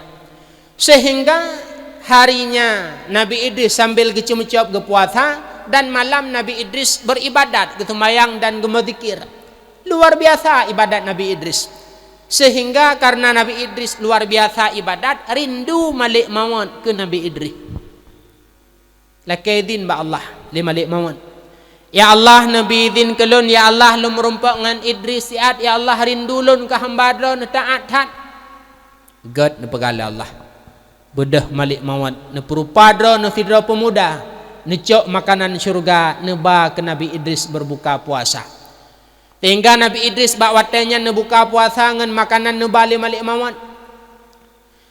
Sehingga harinya Nabi Idris sambil geuceumeucop geupuasa, dan malam Nabi Idris beribadat, geuseumayang dan geumeudzikir. Luar biasa ibadat Nabi Idris. Sehingga karena Nabi Idris luar biasa ibadat, rindu Malik Mawat keu Nabi Idris. Lakée idhin bak Allah lé Malik Mawat. "Ya Allah, neubi idhin keu lôn, ya Allah, lôn meurumpok ngon Idris siat, ya Allah, rindu lôn keu hamba Droeneuh taát that." Gét neupeugah lé Allah. Beudôh Malik Mawat, neupeurupa droeneuh sidroe peumuda, neucok makanan syeuruga, neuba keu Nabi Idris beubuka puasa. Sehingga Nabi Idris bak watée nyan neubuka puasa ngon makanan neuba lé Malik Mawat.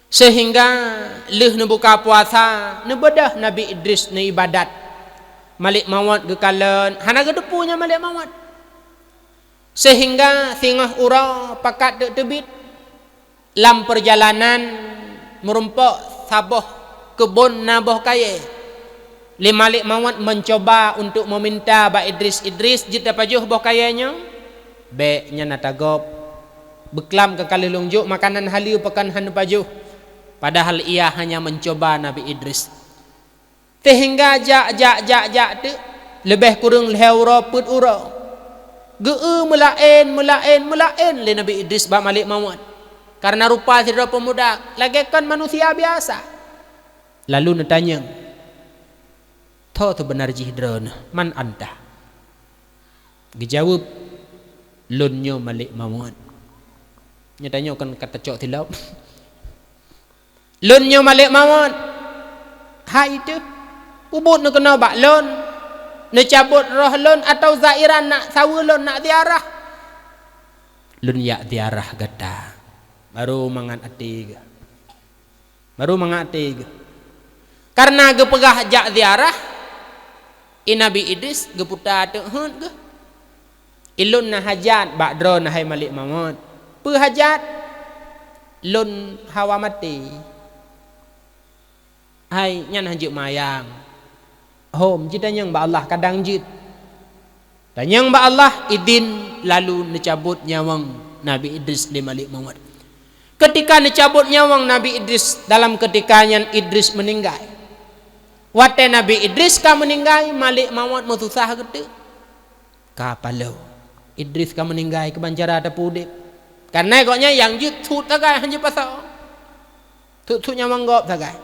Sehingga lheueh neubuka puasa, neubeudôh Nabi Idris neuibadat. Malik Mawat geukalon, hana geuteupeue nyan Malik Mawat. Sehingga singoh uroe pakat teuk teubiet, lam peurjalanan meurumpok saboh keubon na boh kayée. Lé Malik Mawat mencoba untuk meminta bak Idris, "Idris, jeuet tapajoh boh kayée nyoe?" "Bék, nyan ata gob. Beuklam ka ka lheueh lôn jok makanan haleue pakon hana pajoh." Padahal ia hanya mencoba Nabi Idris. Sehingga jak, jak, jak, jak teuk, leubeh kureueng lhée uroe peuet uroe. Geu-eu meulaén, meulaén, meulaén lé Nabi Idris bak Malik Mawat. Karena rupa sidroe peumuda lagée kon manusia biasa. Lalu neutanyong, "Toh teubeuna jih droeneuh, man anta?" Geujaweueb, "Lôn nyoe Malik Mawat." Nyan tanyoe kan ka tacok silop. "Lôn nyoe Malik Mawat." "Hai teuh, peubuet neukeunoe bak lôn, neucabot roh lôn atawa zairan nak saweue lôn nak ziarah?" "Lôn jak ziarah gata." Baru mangat até geuh. Baru mangat até geuh. Karena geupeugah jak ziarah, i Nabi Idris geuputa teuk heuet geuh. "Ilôn na hajat bak droeneuh hai Malik Mawat." "Peue hajat?" "Lôn hawa maté." "Hai, nyan hanjeuet mayang." Hom, jitanyong bak Allah, kadang jeuet. Tanyong bak Allah, idhin, lalu neucabot nyawöng Nabi Idris lé Malik Mawat. Ketika neucabot nyawöng Nabi Idris, dalam ketika nyan Idris meuninggai. Watée Nabi Idris ka meuninggai, Malik Mawat meususah geuteuk. Ka paloe. Idris ka meuninggai, keuban cara tapeuudeb. Karena gobnyan nyang jeuet sut sagai, hana jipasoe. Sut-sut nyawöng gob sagai.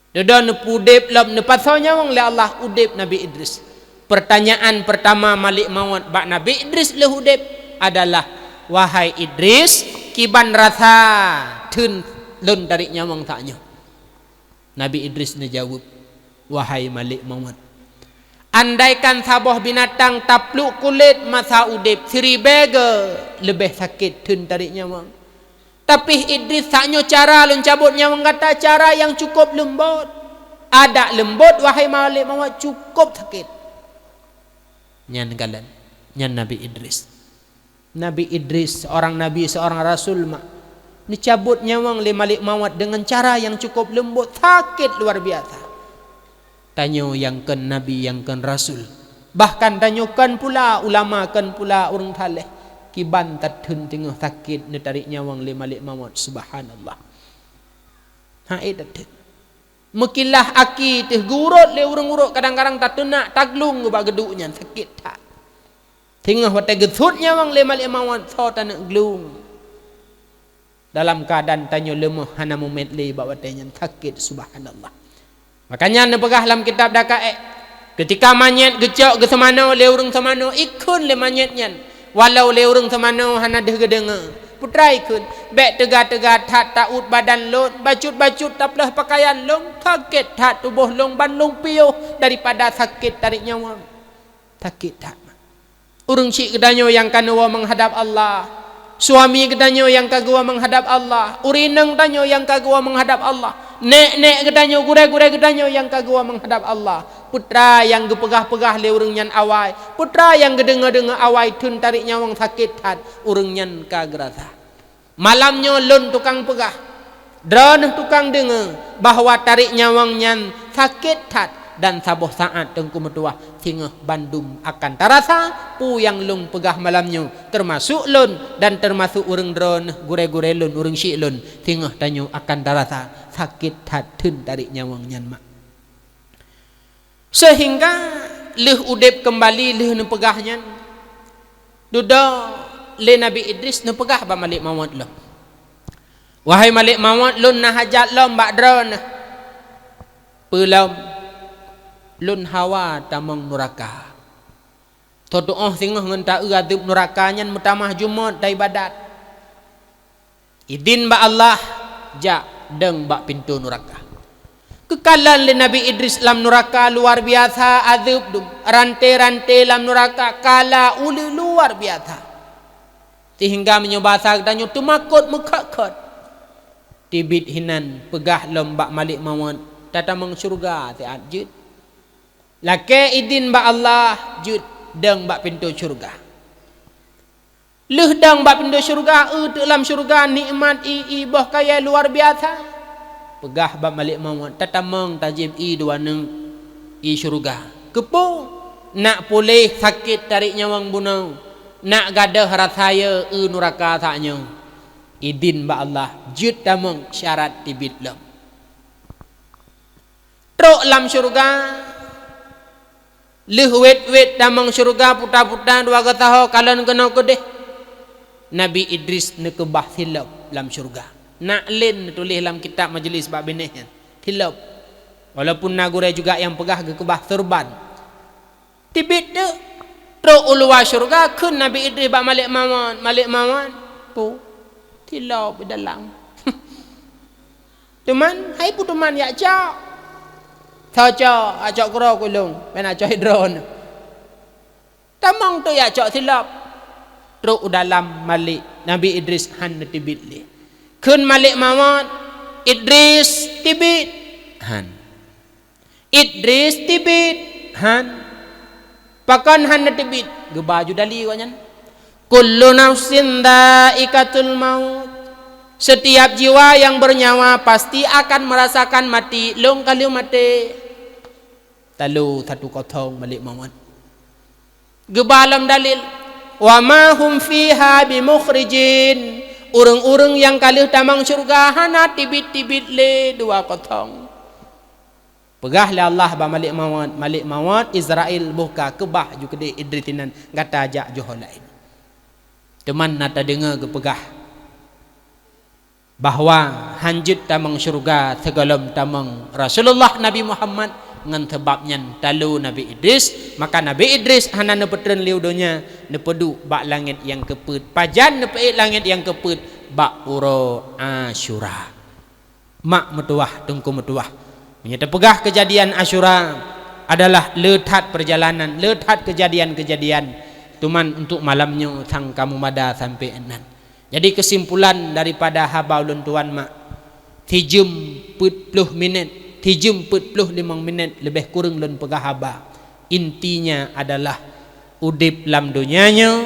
Dudoe neupeuudeb lom, neupasoe nyawöng lé Allah udeb Nabi Idris. Pertanyaan pertama Malik Mawat bak Nabi Idris lheueh udeb adalah, "Wahai Idris, kiban rasa theun lôn tarék nyawöng saat nyoe?" Nabi Idris neujaweueb, "Wahai Malik Mawat, andaikan saboh binatang tapluek kulét masa udeb, siribée goe leubeh sakét theun tarék nyawöng. Tapi Idris, saat nyoe cara lôn cabot nyawöng gata cara nyang cukup leumbot. Adak leumbot, wahai Malik Mawat, cukup sakét." Nyan galak, nyan Nabi Idris. Nabi Idris, seorang nabi, seorang rasul mak, neucabot nyawöng lé Malik Mawat deungon cara nyang cukup leumbot, sakét luar biasa. Tanyoe nyang kon nabi, nyang kon rasul, bahkan tanyoe kon pula ulama, kon pula ureuëng saleh, kiban tatheun teungoh sakét neutarék nyawöng lé Malik Mawat, subhanallah. Hai tatheun. Meukilah aki teuh geurot lé ureuëng-ureuëng, kadang-kadang tateunak, taglung bak geuduek nyan, sakét that. Teungoh watée geusut nyawöng lé Malik Mawat, soe taneuk glung. Dalam keuadaan tanyoe leumoh hana mumet lé bak watée nyan, sakét, subhanallah. Makanya neupeugah lam kitab Daqaiq, keutika manyét geucok geuseumanoe lé ureuëng seumanoe, ikheun lé manyét nyan, walau lé ureuëng seumanoe hana deuh geudeungoe. Peue treuk ikheun, bék teuga-teuga that taôt badan lôn, bacut-bacut taplôh peukayan lôn, sakét that tuboh lôn ban lôn piôh daripada sakét tarék nyawöng. Sakét that. Ureuëng syiek geutanyoe nyang ka neuwoe meuhadab Allah, Suami geutanyoe nyang ka geuwoe meuhadab Allah, ureueng inong tanyoe nyang ka geuwoe meuhadab Allah, nèk-nèk geutanyoe, gurèe-gurèe geutanyoe nyang ka geuwoe meuhadab Allah. Peue teuma nyang geupeugah-peugah lé ureueng nyan awai, peue teuma nyang geudeungoe-deungoe awai, theun tarék nyawöng sakét that ureueng nyan ka geurasa. Malam nyoe lôn tukang peugah, droeneuh tukang deungoe bahwa tarék nyawöng nyan sakét that, dan saboh saát teungku meutuwah singoh bandum akan tarasa peue nyang lôn peugah malam nyoe, teumasok lôn dan teumasok ureueng droeneuh, gurèe-gurèe lôn, ureueng syik lôn, singoh tanyoe akan tarasa sakét that theun tarék nyawöng nyan mak. Seuhingga lheueh udeb keumbali, lheueh neupeugah nyan, dudoe lé Nabi Idris neupeugah bak malék mawöt lom, "Wahai malék mawöt, lôn na hajat lom bak droeneuh. Peue lom? Lôn hawa tamong nuraka. Tho tuoh singoh ngon ta-eu azeub nuraka nyan meutamah jeumöt dan ibadat." Idin bak Allah, jak dong bak pintoe nuraka. Geukalon lé Nabi Idris lam nuraka luar biasa azeub dum, ranté-ranté lam nuraka kala uleue luar biasa. Seuhingga meunyoe basa geutanyoe teumakot meukhot-khot. Teubiet hinan peugah lom bak malék mawöt, "Tatamong syeuruga siat jeuet." Lakèe idin bak Allah, jeuet dong bak pintoe syeuruga. Lheueh dong bak pintoe syeuruga, eu teuk lam syeuruga nikmat ié-ié boh kayèe luar biasa. Peugah bak malék mawöt, "Tatamong tajieb ié dua neuk ié syeuruga." Keupeue? Nak puléh sakét tarék nyawöng bunoe, nak gadôh rasa eu nuraka saát nyoe. Idin bak Allah, jeuet tamong syarat teubiet lom. Trok lam syeuruga, lheueh wét-wét tamong syeuruga puta-puta dua geusaho kalon keunoe keudeh, Nabi Idris neukeubah silop lam syeuruga. Nak lén neutuléh lam kitab majeulis bak binéh nyan, silop. Walaupun na gurèe juga nyang peugah geukeubah seureuban. Teubiet teuk, trok u luwa syeuruga, kheun Nabi Idris bak malék mawöt, "Malék mawöt, peue? Silop di dalam." "Teuma, hai peue teuma jak cok?" "Tho cok, jak cok keudroe keu lôn, bèk na cok droeneuh." "Tamong teuk jak cok silop." Trok u dalam malék, Nabi Idris hán neuteubiet lé. Kheun malék mawöt, "Idris, teubiet!" Han. "Idris, teubiet!" Han. Pakon hán neuteubiet? Geuba ju dali gobnyan. "Kullu nafsin dzaiqatul maut." Setiap jiwa yang bernyawa pasti akan merasakan mati, lôn ka lheueh maté. Talo satu kosong malék mawöt. Geuba lom dalil, "Wa ma hum fiha bimukhrijin." Ureuëng-ureuëng nyang ka lheueh tamong syeuruga hana teubiet-teubiet lé, dua kosong. Peugah lé Allah bak malék mawöt, "Malék mawöt, Izrail, boh ka keubah ju keudeh Idris inan, gata jak jiôh laén." Teuma na tadeungoe geupeugah bahwa hán jeuet tamong syeuruga sigohlom tamong Rasulullah Nabi Muhammad, ngon sabab nyan talo Nabi Idris, maka Nabi Idris hana neupeutreun lé u donya, neupeuduek bak langét nyang keupeuet. Pajan neupeuék langét nyang keupeuet? Bak uroe Asyura. Mak meutuwah, teungku meutuwah, meunyoe teupeugah keujadian Asyura adalah le that peurjalanan, le that keujadian-keujadian, teuma untuk malam nyoe sang ka meumada sampoe nan. Jadi, keusimpulan daripada haba ulôn tuan mak, sijeuem peuet ploh minét, sijeuem peuet ploh limong minét leubeh kureueng lôn peugah haba. Intinya adalah udeb lam donya nyoe,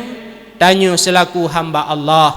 tanyoe seulaku hamba Allah,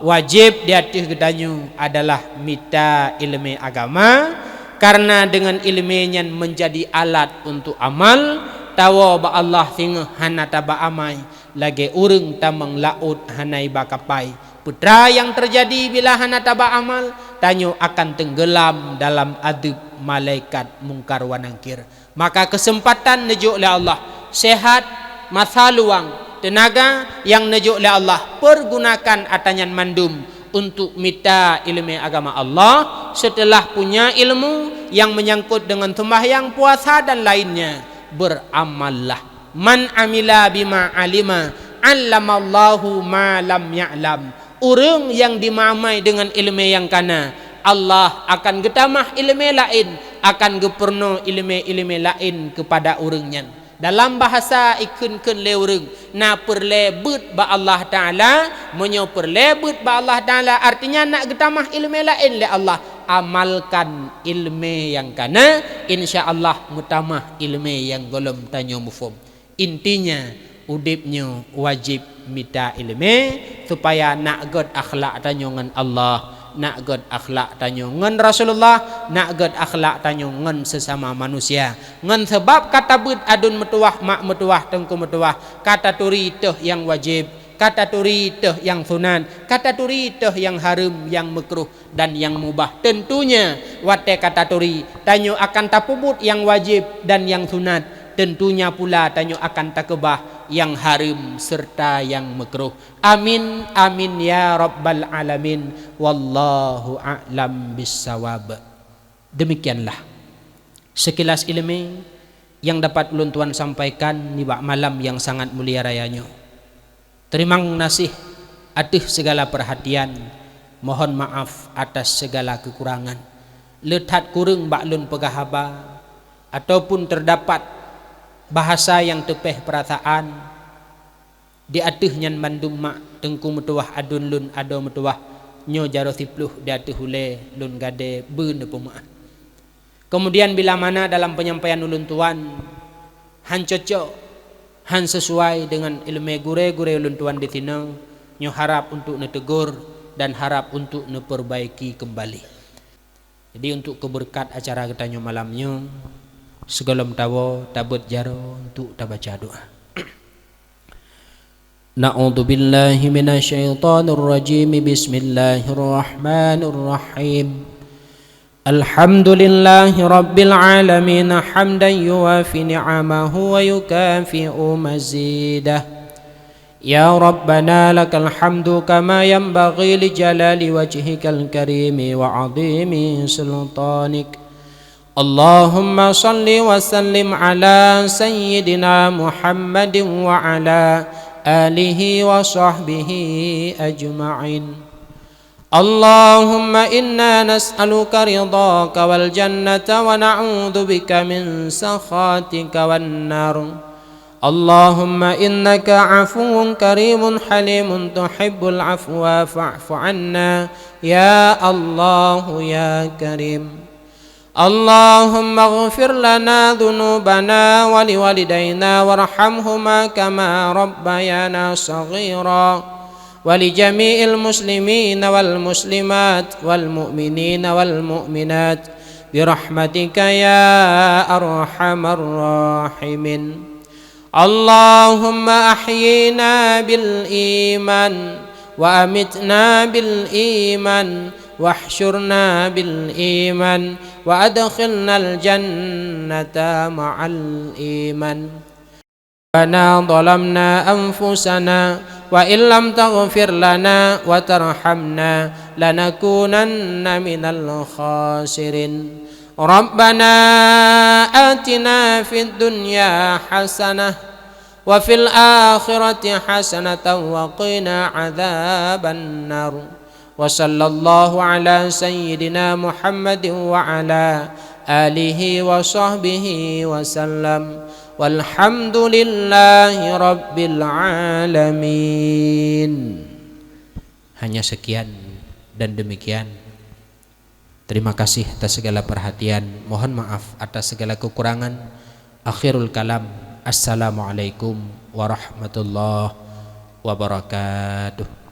wajéb di ateueh geutanyoe adalah mita iéleumé agama, kareuna deungon iéleumé nyan meunjadi alat untuk amal, tawoe bak Allah singoh hana taba amai, lagée ureuëng tamong laôt hana iba kapai. Peue teuma nyang teujadi bila hana taba amal? Tanyoe akan teunggeulam dalam adeueb malaikat Mungkar wa Nakir. Maka keuseumpatan neujok lé Allah, seuhat, masa luang, teunaga nyang neujok lé Allah, peurgunakan ata nyan mandum untuk mita iéleumé agama Allah. Seuteulah punya ilmu nyang meunyangkot deungon seumbahyang, puasa dan lainnya, beuramallah. "Man amila bima alima, allamallahu ma lam ya'lam." Ureuëng nyang jimeumamai deungon iéleumé nyang kana, Allah akan geutamah iéleumé laén, akan geupeurunoe iéleumé-iéleumé laén keupada ureuëng nyan. Dalam bahasa ikheun-kheun lé ureuëng, na peureulée beuet bak Allah Taala. Meunyoe peureulée beuet bak Allah Taala, artinya na geutamah iéleumé laén lé Allah. Amalkan iéleumé nyang ka na, insya Allah meutamah iéleumé nyang gohlom tanyoe muphom. Intinya, udeb nyoe wajéb mita iéleumé, supaya nak gét akhlak tanyoe ngon Allah, nak gét akhlak tanyoe ngon Rasulullah, nak gét akhlak tanyoe ngon sesama manusia. Ngon sabab ka tabeuet aduen meutuwah, mak meutuwah, teungku meutuwah, ka taturi teuh nyang wajéb, ka taturi teuh nyang sunat, ka taturi teuh nyang hareuem, nyang meukruh, dan nyang mubah. Tentunya, watée ka taturi, tanyoe akan tapeubuet nyang wajéb dan nyang sunat. Tentunya pula tanyoe akan takeubah nyang hareuem seureuta nyang meukruh. Amin, amin, ya rabbal alamin. Wallahu a'lam bissawab. Demikianlah sekilas iéleumé nyang dapat ulôn tuan sampaikan nibak malam nyang sangat mulia raya nyoe. Teurimong gaséh ateueh sigala peurhatian, mohon maaf atas sigala keukurangan. Le that kureueng bak lôn peugah haba, ataupun teudapat bahasa nyang teupéh peurasaan, di ateueh nyan bandum mak teungku meutuwah aduen lôn adoe meutuwah nyoe jaroe siploh di ateueh ulée lôn gadée beuneupeumaáh. Keumudian bila mana dalam peunyampaian ulôn tuan han cocok, han sisuai deungon iéleumé gurée-gurée ulôn tuan disinoe, nyoe harab untuk neuteugur dan harab untuk neupeubaiki keumbali. Jadi untuk keubeureukat acara geutanyoe malam nyoe, sigohlom tawoe tabeuet jaroe untuk tabaca doá. A'udzubillahi minasyaitonirrajim. Bismillahirrahmanirrahim. Alhamdulillahi rabbil alamin, hamdan yuwafi ni'amahu wa yukafi'u mazidah. Ya Rabbana lakal hamdu kama yanbaghi li jalali wajhikal karimi wa 'azimi sultanik. Allahumma shalli wa sallim ala sayyidina Muhammadin wa ala alihi wa sahbihi ajma'in. Allahumma inna nas'aluka ridhaka wal jannata wa na'udzubika min sakhatika wan nar. Allahumma innaka 'afuwwun karimun halimun tuhibbul 'afwa fa'fu 'anna, ya Allahu ya Karim. Allahumma ighfir lana dzunubana wa liwalidaina warhamhuma kama rabbayana shaghira, wa li jami'il muslimina wal muslimat wal mu'minina wal mu'minat bi rahmatika ya arhamar rahimin. Allahumma ahyina bil iman, wa amitna bil iman, wahsyurna bil iman, wa adkhilnal jannata ma'al iman. Rabbana zalamna anfusana, wa illam taghfir lana wa tarhamna, lanakunanna minal khasirin. Rabbana atina fid dunya hasanah, wa fil akhirati hasanatan wa qina adzaban nar. Wa sallallahu ala sayyidina Muhammadin wa ala alihi wa sahbihi wa sallam. Walhamdulillahi rabbil alamin. Hanya sekian dan demikian. Terima kasih atas segala perhatian. Mohon maaf atas segala kekurangan. Akhirul kalam. Assalamualaikum warahmatullahi wabarakatuh.